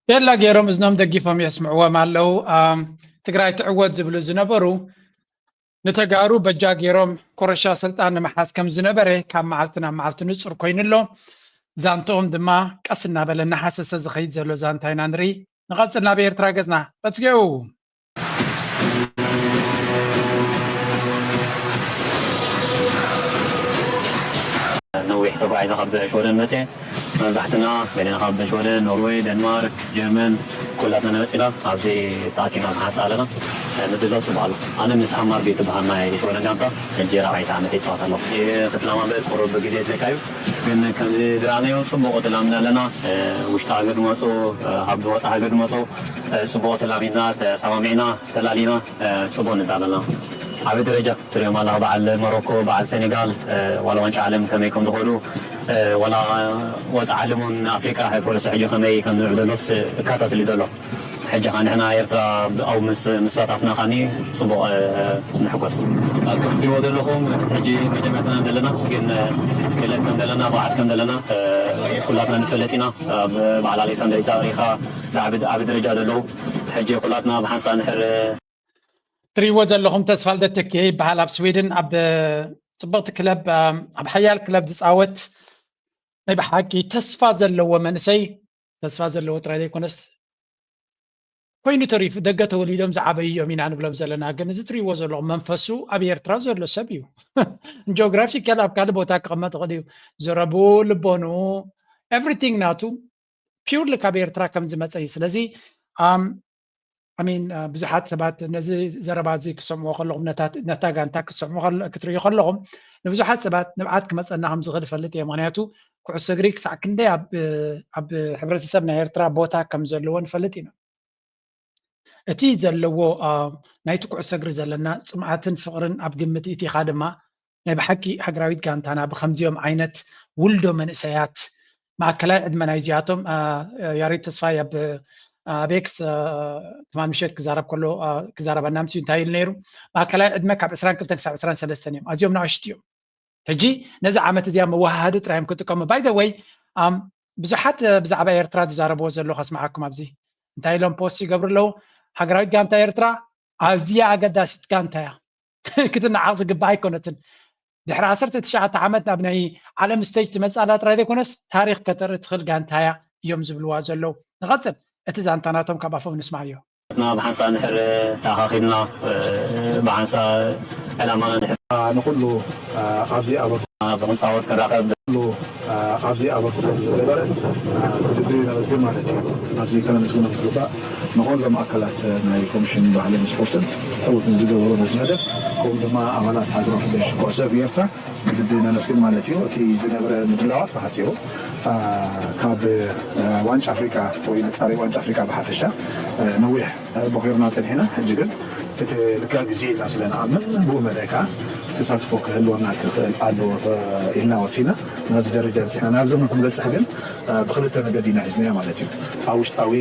ቤላ ገይሮም እዝኖም ደጊፎም የስምዕዎም ኣለዉ። ትግራይ ትዕወት ዝብሉ ዝነበሩ ንተጋሩ በጃ ገይሮም ኮረሻ ስልጣን ንምሓዝ ከም ዝነበረ ካብ መዓልቲ ናብ መዓልቲ ንፁር ኮይኑ ኣሎ። ዛንትኦም ድማ ቀስ እናበለ እናሓሰሰ ዝኸይድ ዘሎ ዛንታ ኢና ንርኢ። ንቐፅል ናብ ኤርትራ ገፅና። Let's go! ነዊሕ ተጓዒዘ ካብ ሽወደን መፅየ። መብዛሕትና ገለና ካብ ሽወደን፣ ኖርወይ፣ ደንማርክ፣ ጀርመን ኩላትና ንመፂና ኣብዚ ተኣኪብና ንሓንሳእ ኣለና። ምድላው ፅቡቅ ኣሎ። ኣነ ምስ ሃማርቢ ትበሃል ናይ ሽወደን ጋንታ ሕጂ ራብዓይቲ ዓመት ይፃወት ኣለኹ። ክትለማመድ ቁሩብ ግዜ የድልየካ እዩ፣ ግን ከምዚ ዝረኣናዮ ፅቡቅ ተላሚድና ኣለና። ውሽጢ ሃገር ድመፁ፣ ኣብ ወፃኢ ሃገር ድመፁ ፅቡቅ ተላሚድና፣ ተሰማሚዕና፣ ተላሊና ፅቡቅ ንዳለና። ዓቢ ደረጃ ትሪኦም ኣለኻ። በዓል ሞሮኮ፣ በዓል ሴኔጋል፣ ዋላ ዋንጫ ዓለም ከመይ ከም ዝኸዱ፣ ዋላ ወፃ ዓለም እውን ኣፍሪቃ ኩዕሶ ሕጂ ከመይ ከም ዝዕደሎስ እከታተል ዘሎ። ሕጂ ኸ ንሕና ኤርትራ ኣብኡ ምስ ምስታፍና ኸኒ ፅቡቕ ንሕጎስ። ኣብ ከምዚ ዘለኹም ሕጂ መጀመርታና ዘለና ግን ክእለት ከም ዘለና ብቕዓት ከም ዘለና ኩላትና ንፈልጥ ኢና። ኣብ በዓል ኣሌክሳንደር ኢሳቕ ሪኢኻ ዓቢ ደረጃ ዘለዉ ሕጂ ኩላትና ብሓንሳእ ንሕር ትሪእዎ ዘለኹም ተስፋልደት ተኪኤ ይበሃል። ኣብ ስዊድን ኣብ ፅብቕቲ ክለብ ኣብ ሓያል ክለብ ዝፃወት ናይ ብሓቂ ተስፋ ዘለዎ መንእሰይ ተስፋ ዘለዎ ጥራይ ዘይኮነስ ኮይኑ ተሪፉ ደገ ተወሊዶም ዝዓበዩ እዮም ኢና ንብሎም ዘለና። ግን እዚ ትሪእዎ ዘለኹም መንፈሱ ኣብ ኤርትራ ዘሎ ሰብ እዩ። ጂኦግራፊካል ኣብ ካልእ ቦታ ክቕመጥ ይኽእል እዩ። ዘረቡ፣ ልቦኑ፣ ኤቭሪቲንግ ናቱ ፒውርሊ ካብ ኤርትራ ከም ዝመፀ እዩ። ስለዚ ኣም ኣሚን ብዙሓት ሰባት ነዚ ዘረባ እዚ ክሰምዑ ከለኹም ነታ ጋንታ ክትሰምዑ ክትርእዩ ከለኹም ንብዙሓት ሰባት ንብዓት ክመፀና ከም ዝኽእል እፈልጥ እየ። ምክንያቱ ኩዕሶ እግሪ ክሳዕ ክንደይ ኣብ ሕብረተሰብ ናይ ኤርትራ ቦታ ከም ዘለዎ ንፈልጥ ኢና። እቲ ዘለዎ ናይቲ ኩዕሶ እግሪ ዘለና ፅምኣትን ፍቕርን ኣብ ግምት እቲኻ ድማ ናይ ብሓቂ ሃገራዊት ጋንታና ብከምዚኦም ዓይነት ውልዶ መንእሰያት ማእከላይ ዕድመ ናይዚኣቶም ያሬድ ተስፋይ ኣብ ኣብ ኤክስ ትማል ምሸት ክዛረብ ከሎ ክዛረበና ምስ እንታይ ኢሉ ነይሩ ማእከላይ ዕድመ ካብ ዕስራን ክልተን ክሳብ ዕስራን ሰለስተን እዮም ኣዝዮም ንኣሽቱ እዮም ሕጂ ነዚ ዓመት እዚኣ መወሃሃዲ ጥራዮም ክጥቀሙ ባይ ወይ ብዙሓት ብዛዕባ ኤርትራ ዝዛረብዎ ዘሎ ከስምዓኩም ኣብዚ እንታይ ኢሎም ፖስት ይገብሩ ኣለዉ ሃገራዊት ጋንታ ኤርትራ ኣዝያ ኣገዳሲት ጋንታ እያ ክትነዓቕ ዝግባእ ኣይኮነትን። ድሕሪ ዓሰርተ ትሽዓተ ዓመት ናብ ናይ ዓለም ስቴጅ ትመፅእ ኣላ ጥራይ ዘይኮነስ ታሪክ ከተርኢ ትኽእል ጋንታ እያ እዮም ዝብልዋ ዘለዉ። ንቐፅል እቲ ዛንታ ናቶም ካብ ኣፎም ንስማዓዮ። ና ብሓንሳእ ንሕር ተኣኻኺብና ብሓንሳእ ዕላማና ንሕር ንኩሉ ኣብዚ ኣበርክቶ ኣብዚ ክንፃወት ክንራኸብ ኩሉ ኣብዚ ኣበርክቶ ዝገበረ ብልቢ ነመስግን ማለት እዩ። ኣብዚ ከነመስግኖም ዝግባእ ንኹሎም ኣካላት ናይ ኮሚሽን ባህልን ስፖርትን ዕውት ንዝገበሩ ነዚ መደብ ከምኡ ድማ ኣባላት ሃገራዊ ፌዴሬሽን ኩዕሶ እግሪ ኤርትራ ብልቢ ነመስግን ማለት እዩ። እቲ ዝነበረ ምድላዋት ብሓፂሩ ካብ ዋንጫ ኣፍሪቃ ወይ መፃረይ ዋንጫ ኣፍሪቃ ብሓፈሻ ነዊሕ ቦኺርና ፀኒሕና ሕጂ ግን እቲ ልክዕ ግዜ ኢልና ስለ ንኣምን ብኡ መዳይ ከዓ ተሳትፎ ክህልወና ክኽእል ኣለዎ ኢልና ወሲና ናብዚ ደረጃ በፂሕና። ናብዚ ንክንበፅሕ ግን ብክልተ መገዲ ኢና ሒዝናዮ ማለት እዩ። ኣብ ውሽጣዊ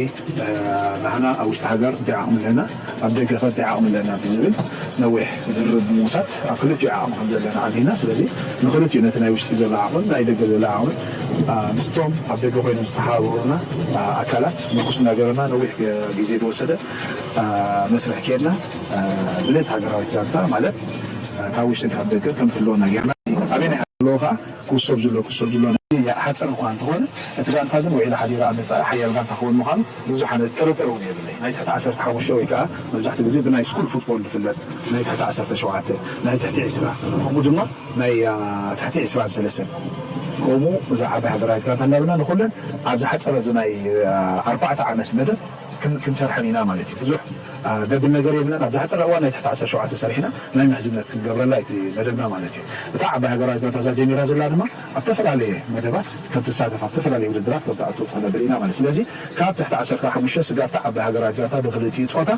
ናህና ኣብ ውሽጢ ሃገር እንታይ ዓቕሚ ኣለና፣ ኣብ ደገ ከ እንታይ ዓቕሚ ኣለና ብዝብል ነዊሕ ዝርርብ ብምውሳድ ኣብ ክልቲኡ ዓቕሚ ከም ዘለና ኣሚና። ስለዚ ንክልቲኡ ነቲ ናይ ውሽጢ ዘሎ ዓቕምን ናይ ደገ ዘሎ ዓቕምን ምስቶም ኣብ ደገ ኮይኖም ዝተሓባበሩና ኣካላት ምርኩስ እናገበርና ነዊሕ ግዜ ዝወሰደ መስርሕ ኬድና ብልእቲ ሃገራዊት ጋንታ ማለት ካብ ውሽጥን ካብ ደገን ከም ትህልወና ጌርና ኣበይ ናይ ኣለዎ ከዓ ክውሰብ ዝሎ ክውሰብ ዝሎ ሓፀር እኳ እንተኾነ እቲ ጋንታ ግን ውዒሉ ሓዲሩ ኣብ መፃኢ ሓያል ጋንታ ክኸውን ምዃኑ ብዙሕ ኣነ ጥርጥር እውን የብለይ። ናይ ትሕቲ ዓሰርተ ሓሙሽተ ወይ ከዓ መብዛሕትኡ ግዜ ብናይ ስኩል ፉትቦል ዝፍለጥ ናይ ትሕቲ ዓሰርተ ሸውዓተ ናይ ትሕቲ ዕስራ ከምኡ ድማ ናይ ትሕቲ ዕስራን ሰለስተን ከምኡ እዛ ዓባይ ሃገራዊት ጋንታ እናበልና ንኩለን ኣብ ዝሓፀረ ኣብዚ ናይ ኣርባዕተ ዓመት መደብ ክንሰርሐን ኢና ማለት እዩ። ብዙሕ ደብል ነገር የብለን። ኣብ ዝሓፀረ እዋን ናይ ትሕቲ ዓሰርተ ሸውዓተ ሰሪሕና ናይ ምሕዝነት ክንገብረላ እቲ መደብና ማለት እዩ። እታ ዓባይ ሃገራዊት ጋንታ እዛ ጀሚራ ዘላ ድማ ኣብ ዝተፈላለየ መደባት ከም ትሳተፍ ኣብ ዝተፈላለየ ውድድራት ከም ትኣቱ ክነብል ኢና ማለት ስለዚ ካብ ትሕቲ ዓሰርተ ሓሙሽተ ስጋብ እታ ዓባይ ሃገራዊት ጋንታ ብክልቲኡ ፆታ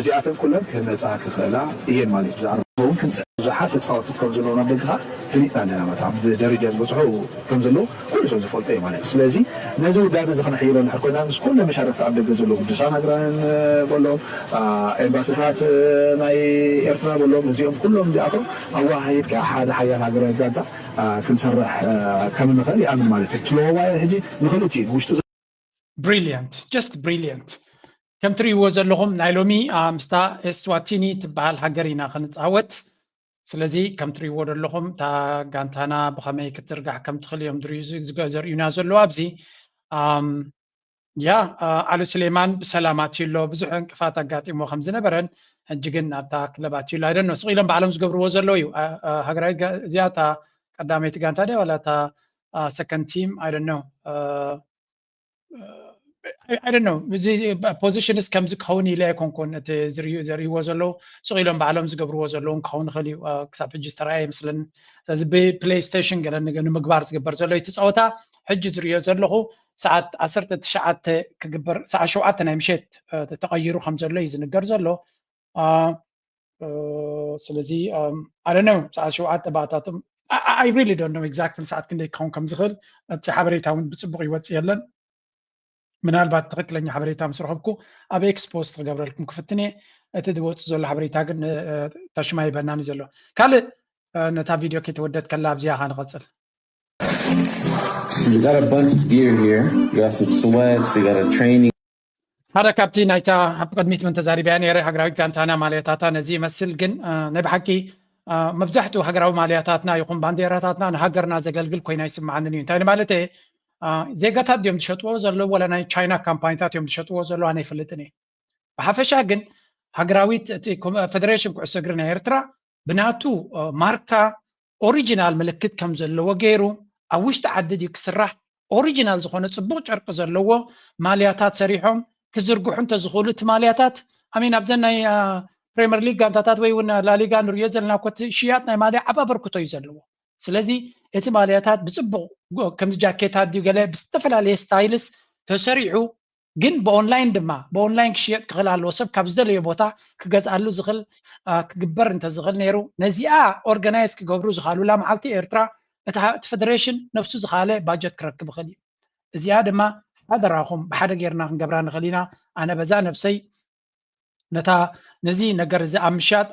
እዚኣተን ኩለን ክህነፃ ክኽእላ እየን ማለት ብዛዕባ እውን ክንፅዕ ብዙሓት ተፃወትት ከም ዘለዉ ናብ ደግኻ ፍሊጥና ኣለና ማለት ኣብ ደረጃ ዝበፅሑ ከም ዘለዉ ኩሉ ሰብ ዝፈልጦ እዩ ማለት ስለዚ ነዚ ውዳቤ እዚ ክነሕይሎ እንድሕር ኮይና ምስ ኩለ መሻርክቲ ኣብ ደገ ዘለዉ ቅዱሳን ሃገራውያን በሎም ኤምባስታት ናይ ኤርትራ በሎም እዚኦም ኩሎም እዚኣቶም ኣዋሃሂድካ ሓደ ሓያል ሃገራዊ ጋንታ ክንሰርሕ ከም ንኽእል ይኣምን ማለት እዩ። ስለዋይ ሕጂ ንክልቲኡ ንውሽጢ brilliant just brilliant ከም ትርእይዎ ዘለኹም ናይ ሎሚ ምስታ ኤስዋቲኒ ትበሃል ሃገር ኢና ክንፃወት ስለዚ ከም ትርእይዎ ዘለኹም እታ ጋንታና ብኸመይ ክትዝርጋሕ ከም ትኽእል እዮም ዘርእዩና ዘለዉ ኣብዚ ያ ኣሉ ስሌማን ብሰላም ኣትዩ ኣሎ ብዙሕ ዕንቅፋት ኣጋጢሞ ከም ዝነበረን ሕጂ ግን ኣብታ ክለብ ኣትዩ ኣሎ ኣይደኖ ስቕ ኢሎም ባዕሎም ዝገብርዎ ዘለዉ እዩ ሃገራዊት እዚኣ እታ ቀዳመይቲ ጋንታ ድያ ዋላ እታ second team I don't know I don't know እዚ position ስ ከምዚ ክኸውን ኢለ ኣይኮንኩን እቲ ዘርእይዎ ዘለዉ ስቕ ኢሎም ባዕሎም ዝገብርዎ ዘለዉ ክኸውን ይኽእል እዩ ክሳብ ሕጂ ዝተረኣየ ይመስለኒ ስለዚ ብፕሌይስቴሽን ገለ ንምግባር ዝግበር ዘሎ እቲ ፀወታ ሕጂ ዝርእዮ ዘለኹ ሰዓት ዓሰርተ ትሽዓተ ክግበር ሰዓት ሸውዓተ ናይ ምሸት ተቐይሩ ከም ዘሎ እዩ ዝንገር ዘሎ ስለዚ ኣደነው ሰዓት ሸውዓተ ባእታቶም I really don't know exactly ሰዓት ክንደይ ክኸውን ከም ዝኽእል እቲ ሓበሬታ እውን ብፅቡቕ ይወፅእ የለን ምናልባት ትኽክለኛ ሓበሬታ ምስ ረኸብኩ ኣብ ኤክስ ፖስት ክገብረልኩም ክፍትን እየ እቲ ዝወፅእ ዘሎ ሓበሬታ ግን ተሽማ ይበናን እዩ ዘሎ ካልእ ነታ ቪድዮ ከይተወደት ከላ ኣብዚኣ ኻ ንቐፅል We got a bunch of gear here. We got some sweats. We got a training. ሓደ ካብቲ ናይታ ኣብ ቅድሚት እውን ተዛሪበያ ነይረ ሃገራዊት ጋንታና ማልያታታ ነዚ ይመስል ግን ናይ ብሓቂ መብዛሕትኡ ሃገራዊ ማልያታትና ይኹን ባንዴራታትና ንሃገርና ዘገልግል ኮይና ይስምዓንን እዩ እንታይ ማለት ዜጋታት ድዮም ዝሸጥዎ ዘለዉ ወላ ናይ ቻይና ካምፓኒታት እዮም ዝሸጥዎ ዘለዉ ኣነ ይፈልጥን እየ ብሓፈሻ ግን ሃገራዊት እቲ ፌደሬሽን ኩዕሶ እግሪ ናይ ኤርትራ ብናቱ ማርካ ኦሪጂናል ምልክት ከም ዘለዎ ገይሩ ኣብ ውሽጢ ዓዲ ድዩ ክስራሕ ኦሪጂናል ዝኾነ ፅቡቕ ጨርቂ ዘለዎ ማልያታት ሰሪሖም ክዝርግሑ እንተዝኽእሉ እቲ ማልያታት ኣሚን ኣብዘን ናይ ፕሪምየር ሊግ ጋንታታት ወይ እውን ላሊጋ ንሪኦ ዘለና ኮቲ ሽያጥ ናይ ማልያ ዓብ ኣበርክቶ እዩ ዘለዎ ስለዚ እቲ ማልያታት ብፅቡቕ ከምዚ ጃኬታት ድዩ ገለ ብዝተፈላለየ ስታይልስ ተሰሪሑ ግን ብኦንላይን ድማ ብኦንላይን ክሽየጥ ክኽእል ኣለዎ ሰብ ካብ ዝደለዮ ቦታ ክገዝኣሉ ዝኽእል ክግበር እንተዝኽእል ነይሩ ነዚኣ ኦርጋናይዝ ክገብሩ ዝኽእሉላ መዓልቲ ኤርትራ እቲ ፌደሬሽን ነብሱ ዝኽኣለ ባጀት ክረክብ ይኽእል እዩ እዚኣ ድማ ሓደራኹም ብሓደ ጌርና ክንገብራ ንኽእል ኢና ኣነ በዛ ነብሰይ ነታ ነዚ ነገር እዚ ኣብ ምሻጥ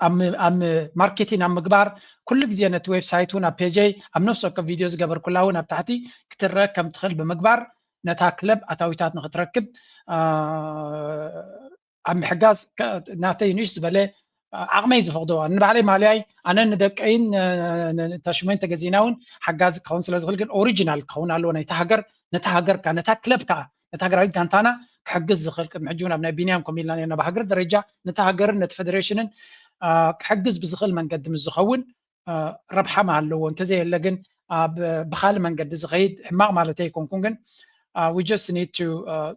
ኣብ ማርኬቲን ኣብ ምግባር ኩሉ ግዜ ነቲ ዌብሳይት እውን ኣብ ፔጀይ ኣብ ነፍሲ ወከፍ ቪድዮ ዝገበርኩላ እውን ኣብ ታሕቲ ክትረአ ከም ትኽእል ብምግባር ነታ ክለብ ኣታዊታት ንክትረክብ ኣብ ምሕጋዝ ናተይ ንእሽ ዝበለ ዓቕመይ ዝፈቕዶ ንባዕለይ ማልያይ ኣነ ንደቀይን ታሽሞይን ተገዚና እውን ሓጋዚ ክኸውን ስለ ዝኽእል ግን ኦሪጂናል ክኸውን ኣለዎ ናይቲ ሃገር ነታ ሃገር ከዓ ነታ ክለብ ከዓ ነታ ሃገራዊት ጋንታና ክሕግዝ ዝኽእል ቅድሚ ሕጂ እውን ኣብ ናይ ቢንያም ከም ኢልና ነርና ብሃገር ደረጃ ነቲ ሃገርን ነቲ ፌደሬሽንን ክሕግዝ ብዝኽእል መንገዲ ምስ ዝኸውን ረብሓ ኣለዎ እንተዘየለ ግን ኣብ ብኻልእ መንገዲ ዝኸይድ ሕማቕ ማለት ኣይኮንኩን ግን we just need to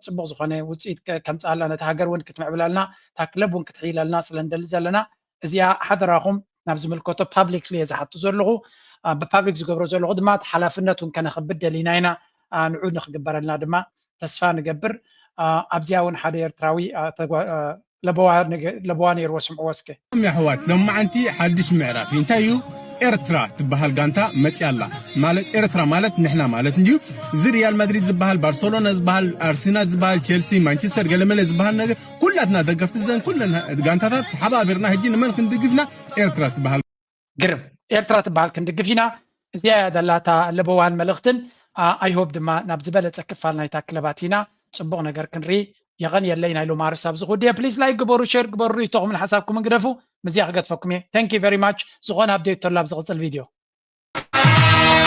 ፅቡቕ ዝኾነ ውፅኢት ከምፅኣልና ነቲ ሃገር እውን ክትምዕብለልና እታ ክለብ እውን ክትሕይለልና ስለ ንደሊ ዘለና እዚኣ ሓደራኹም ናብ ዝምልከቶ ፓብሊክሊ እየ ዝሓቱ ዘለኹ ብፓብሊክ ዝገብሮ ዘለኹ ድማ ሓላፍነት እውን ከነኽብድ ደሊና ኢና ንዑ ንክግበረልና ድማ ተስፋ ንገብር ኣብዚኣ እውን ሓደ ኤርትራዊ ለበዋ ነገ- ለበዋ ነይርዎ። ስምዕዎ እስከ። ም ኣሕዋት፣ ሎማዓንቲ ሓድሽ ምዕራፍ እዩ። እንታይ እዩ? ኤርትራ ትበሃል ጋንታ መፅያ ኣላ። ማለት ኤርትራ ማለት ንሕና ማለት እንድዩ። እዚ ሪያል ማድሪድ ዝበሃል፣ ባርሰሎና ዝበሃል፣ ኣርሰናል ዝበሃል፣ ቸልሲ፣ ማንቸስተር ገለመለ ዝበሃል ነገር ኩላትና ደገፍቲ ዘን ኩለን ጋንታታት ተሓባቢርና ሕጂ ንመን ክንድግፍና? ኤርትራ ትበሃል። ግርም። ኤርትራ ትበሃል ክንድግፍ ኢና። እዚኣ እያ ደላታ ለበዋን መልእኽትን። ኣይሆብ ድማ ናብ ዝበለፀ ክፋል ናይታ ክለባት ኢና ፅቡቕ ነገር ክንርኢ። የቐንየለይ ናይ ሎማርስ ኣብዚ ኩዲያ። ፕሊስ ላይክ ግበሩ፣ ሼር ግበሩ፣ ሪቶኹምን ሓሳብኩምን ግደፉ። ምስዚኣ ክገድፈኩም እየ። Thank you very much። ዝኾነ ኣፕዴት ተሎ ኣብ ዝቕፅል ቪድዮ።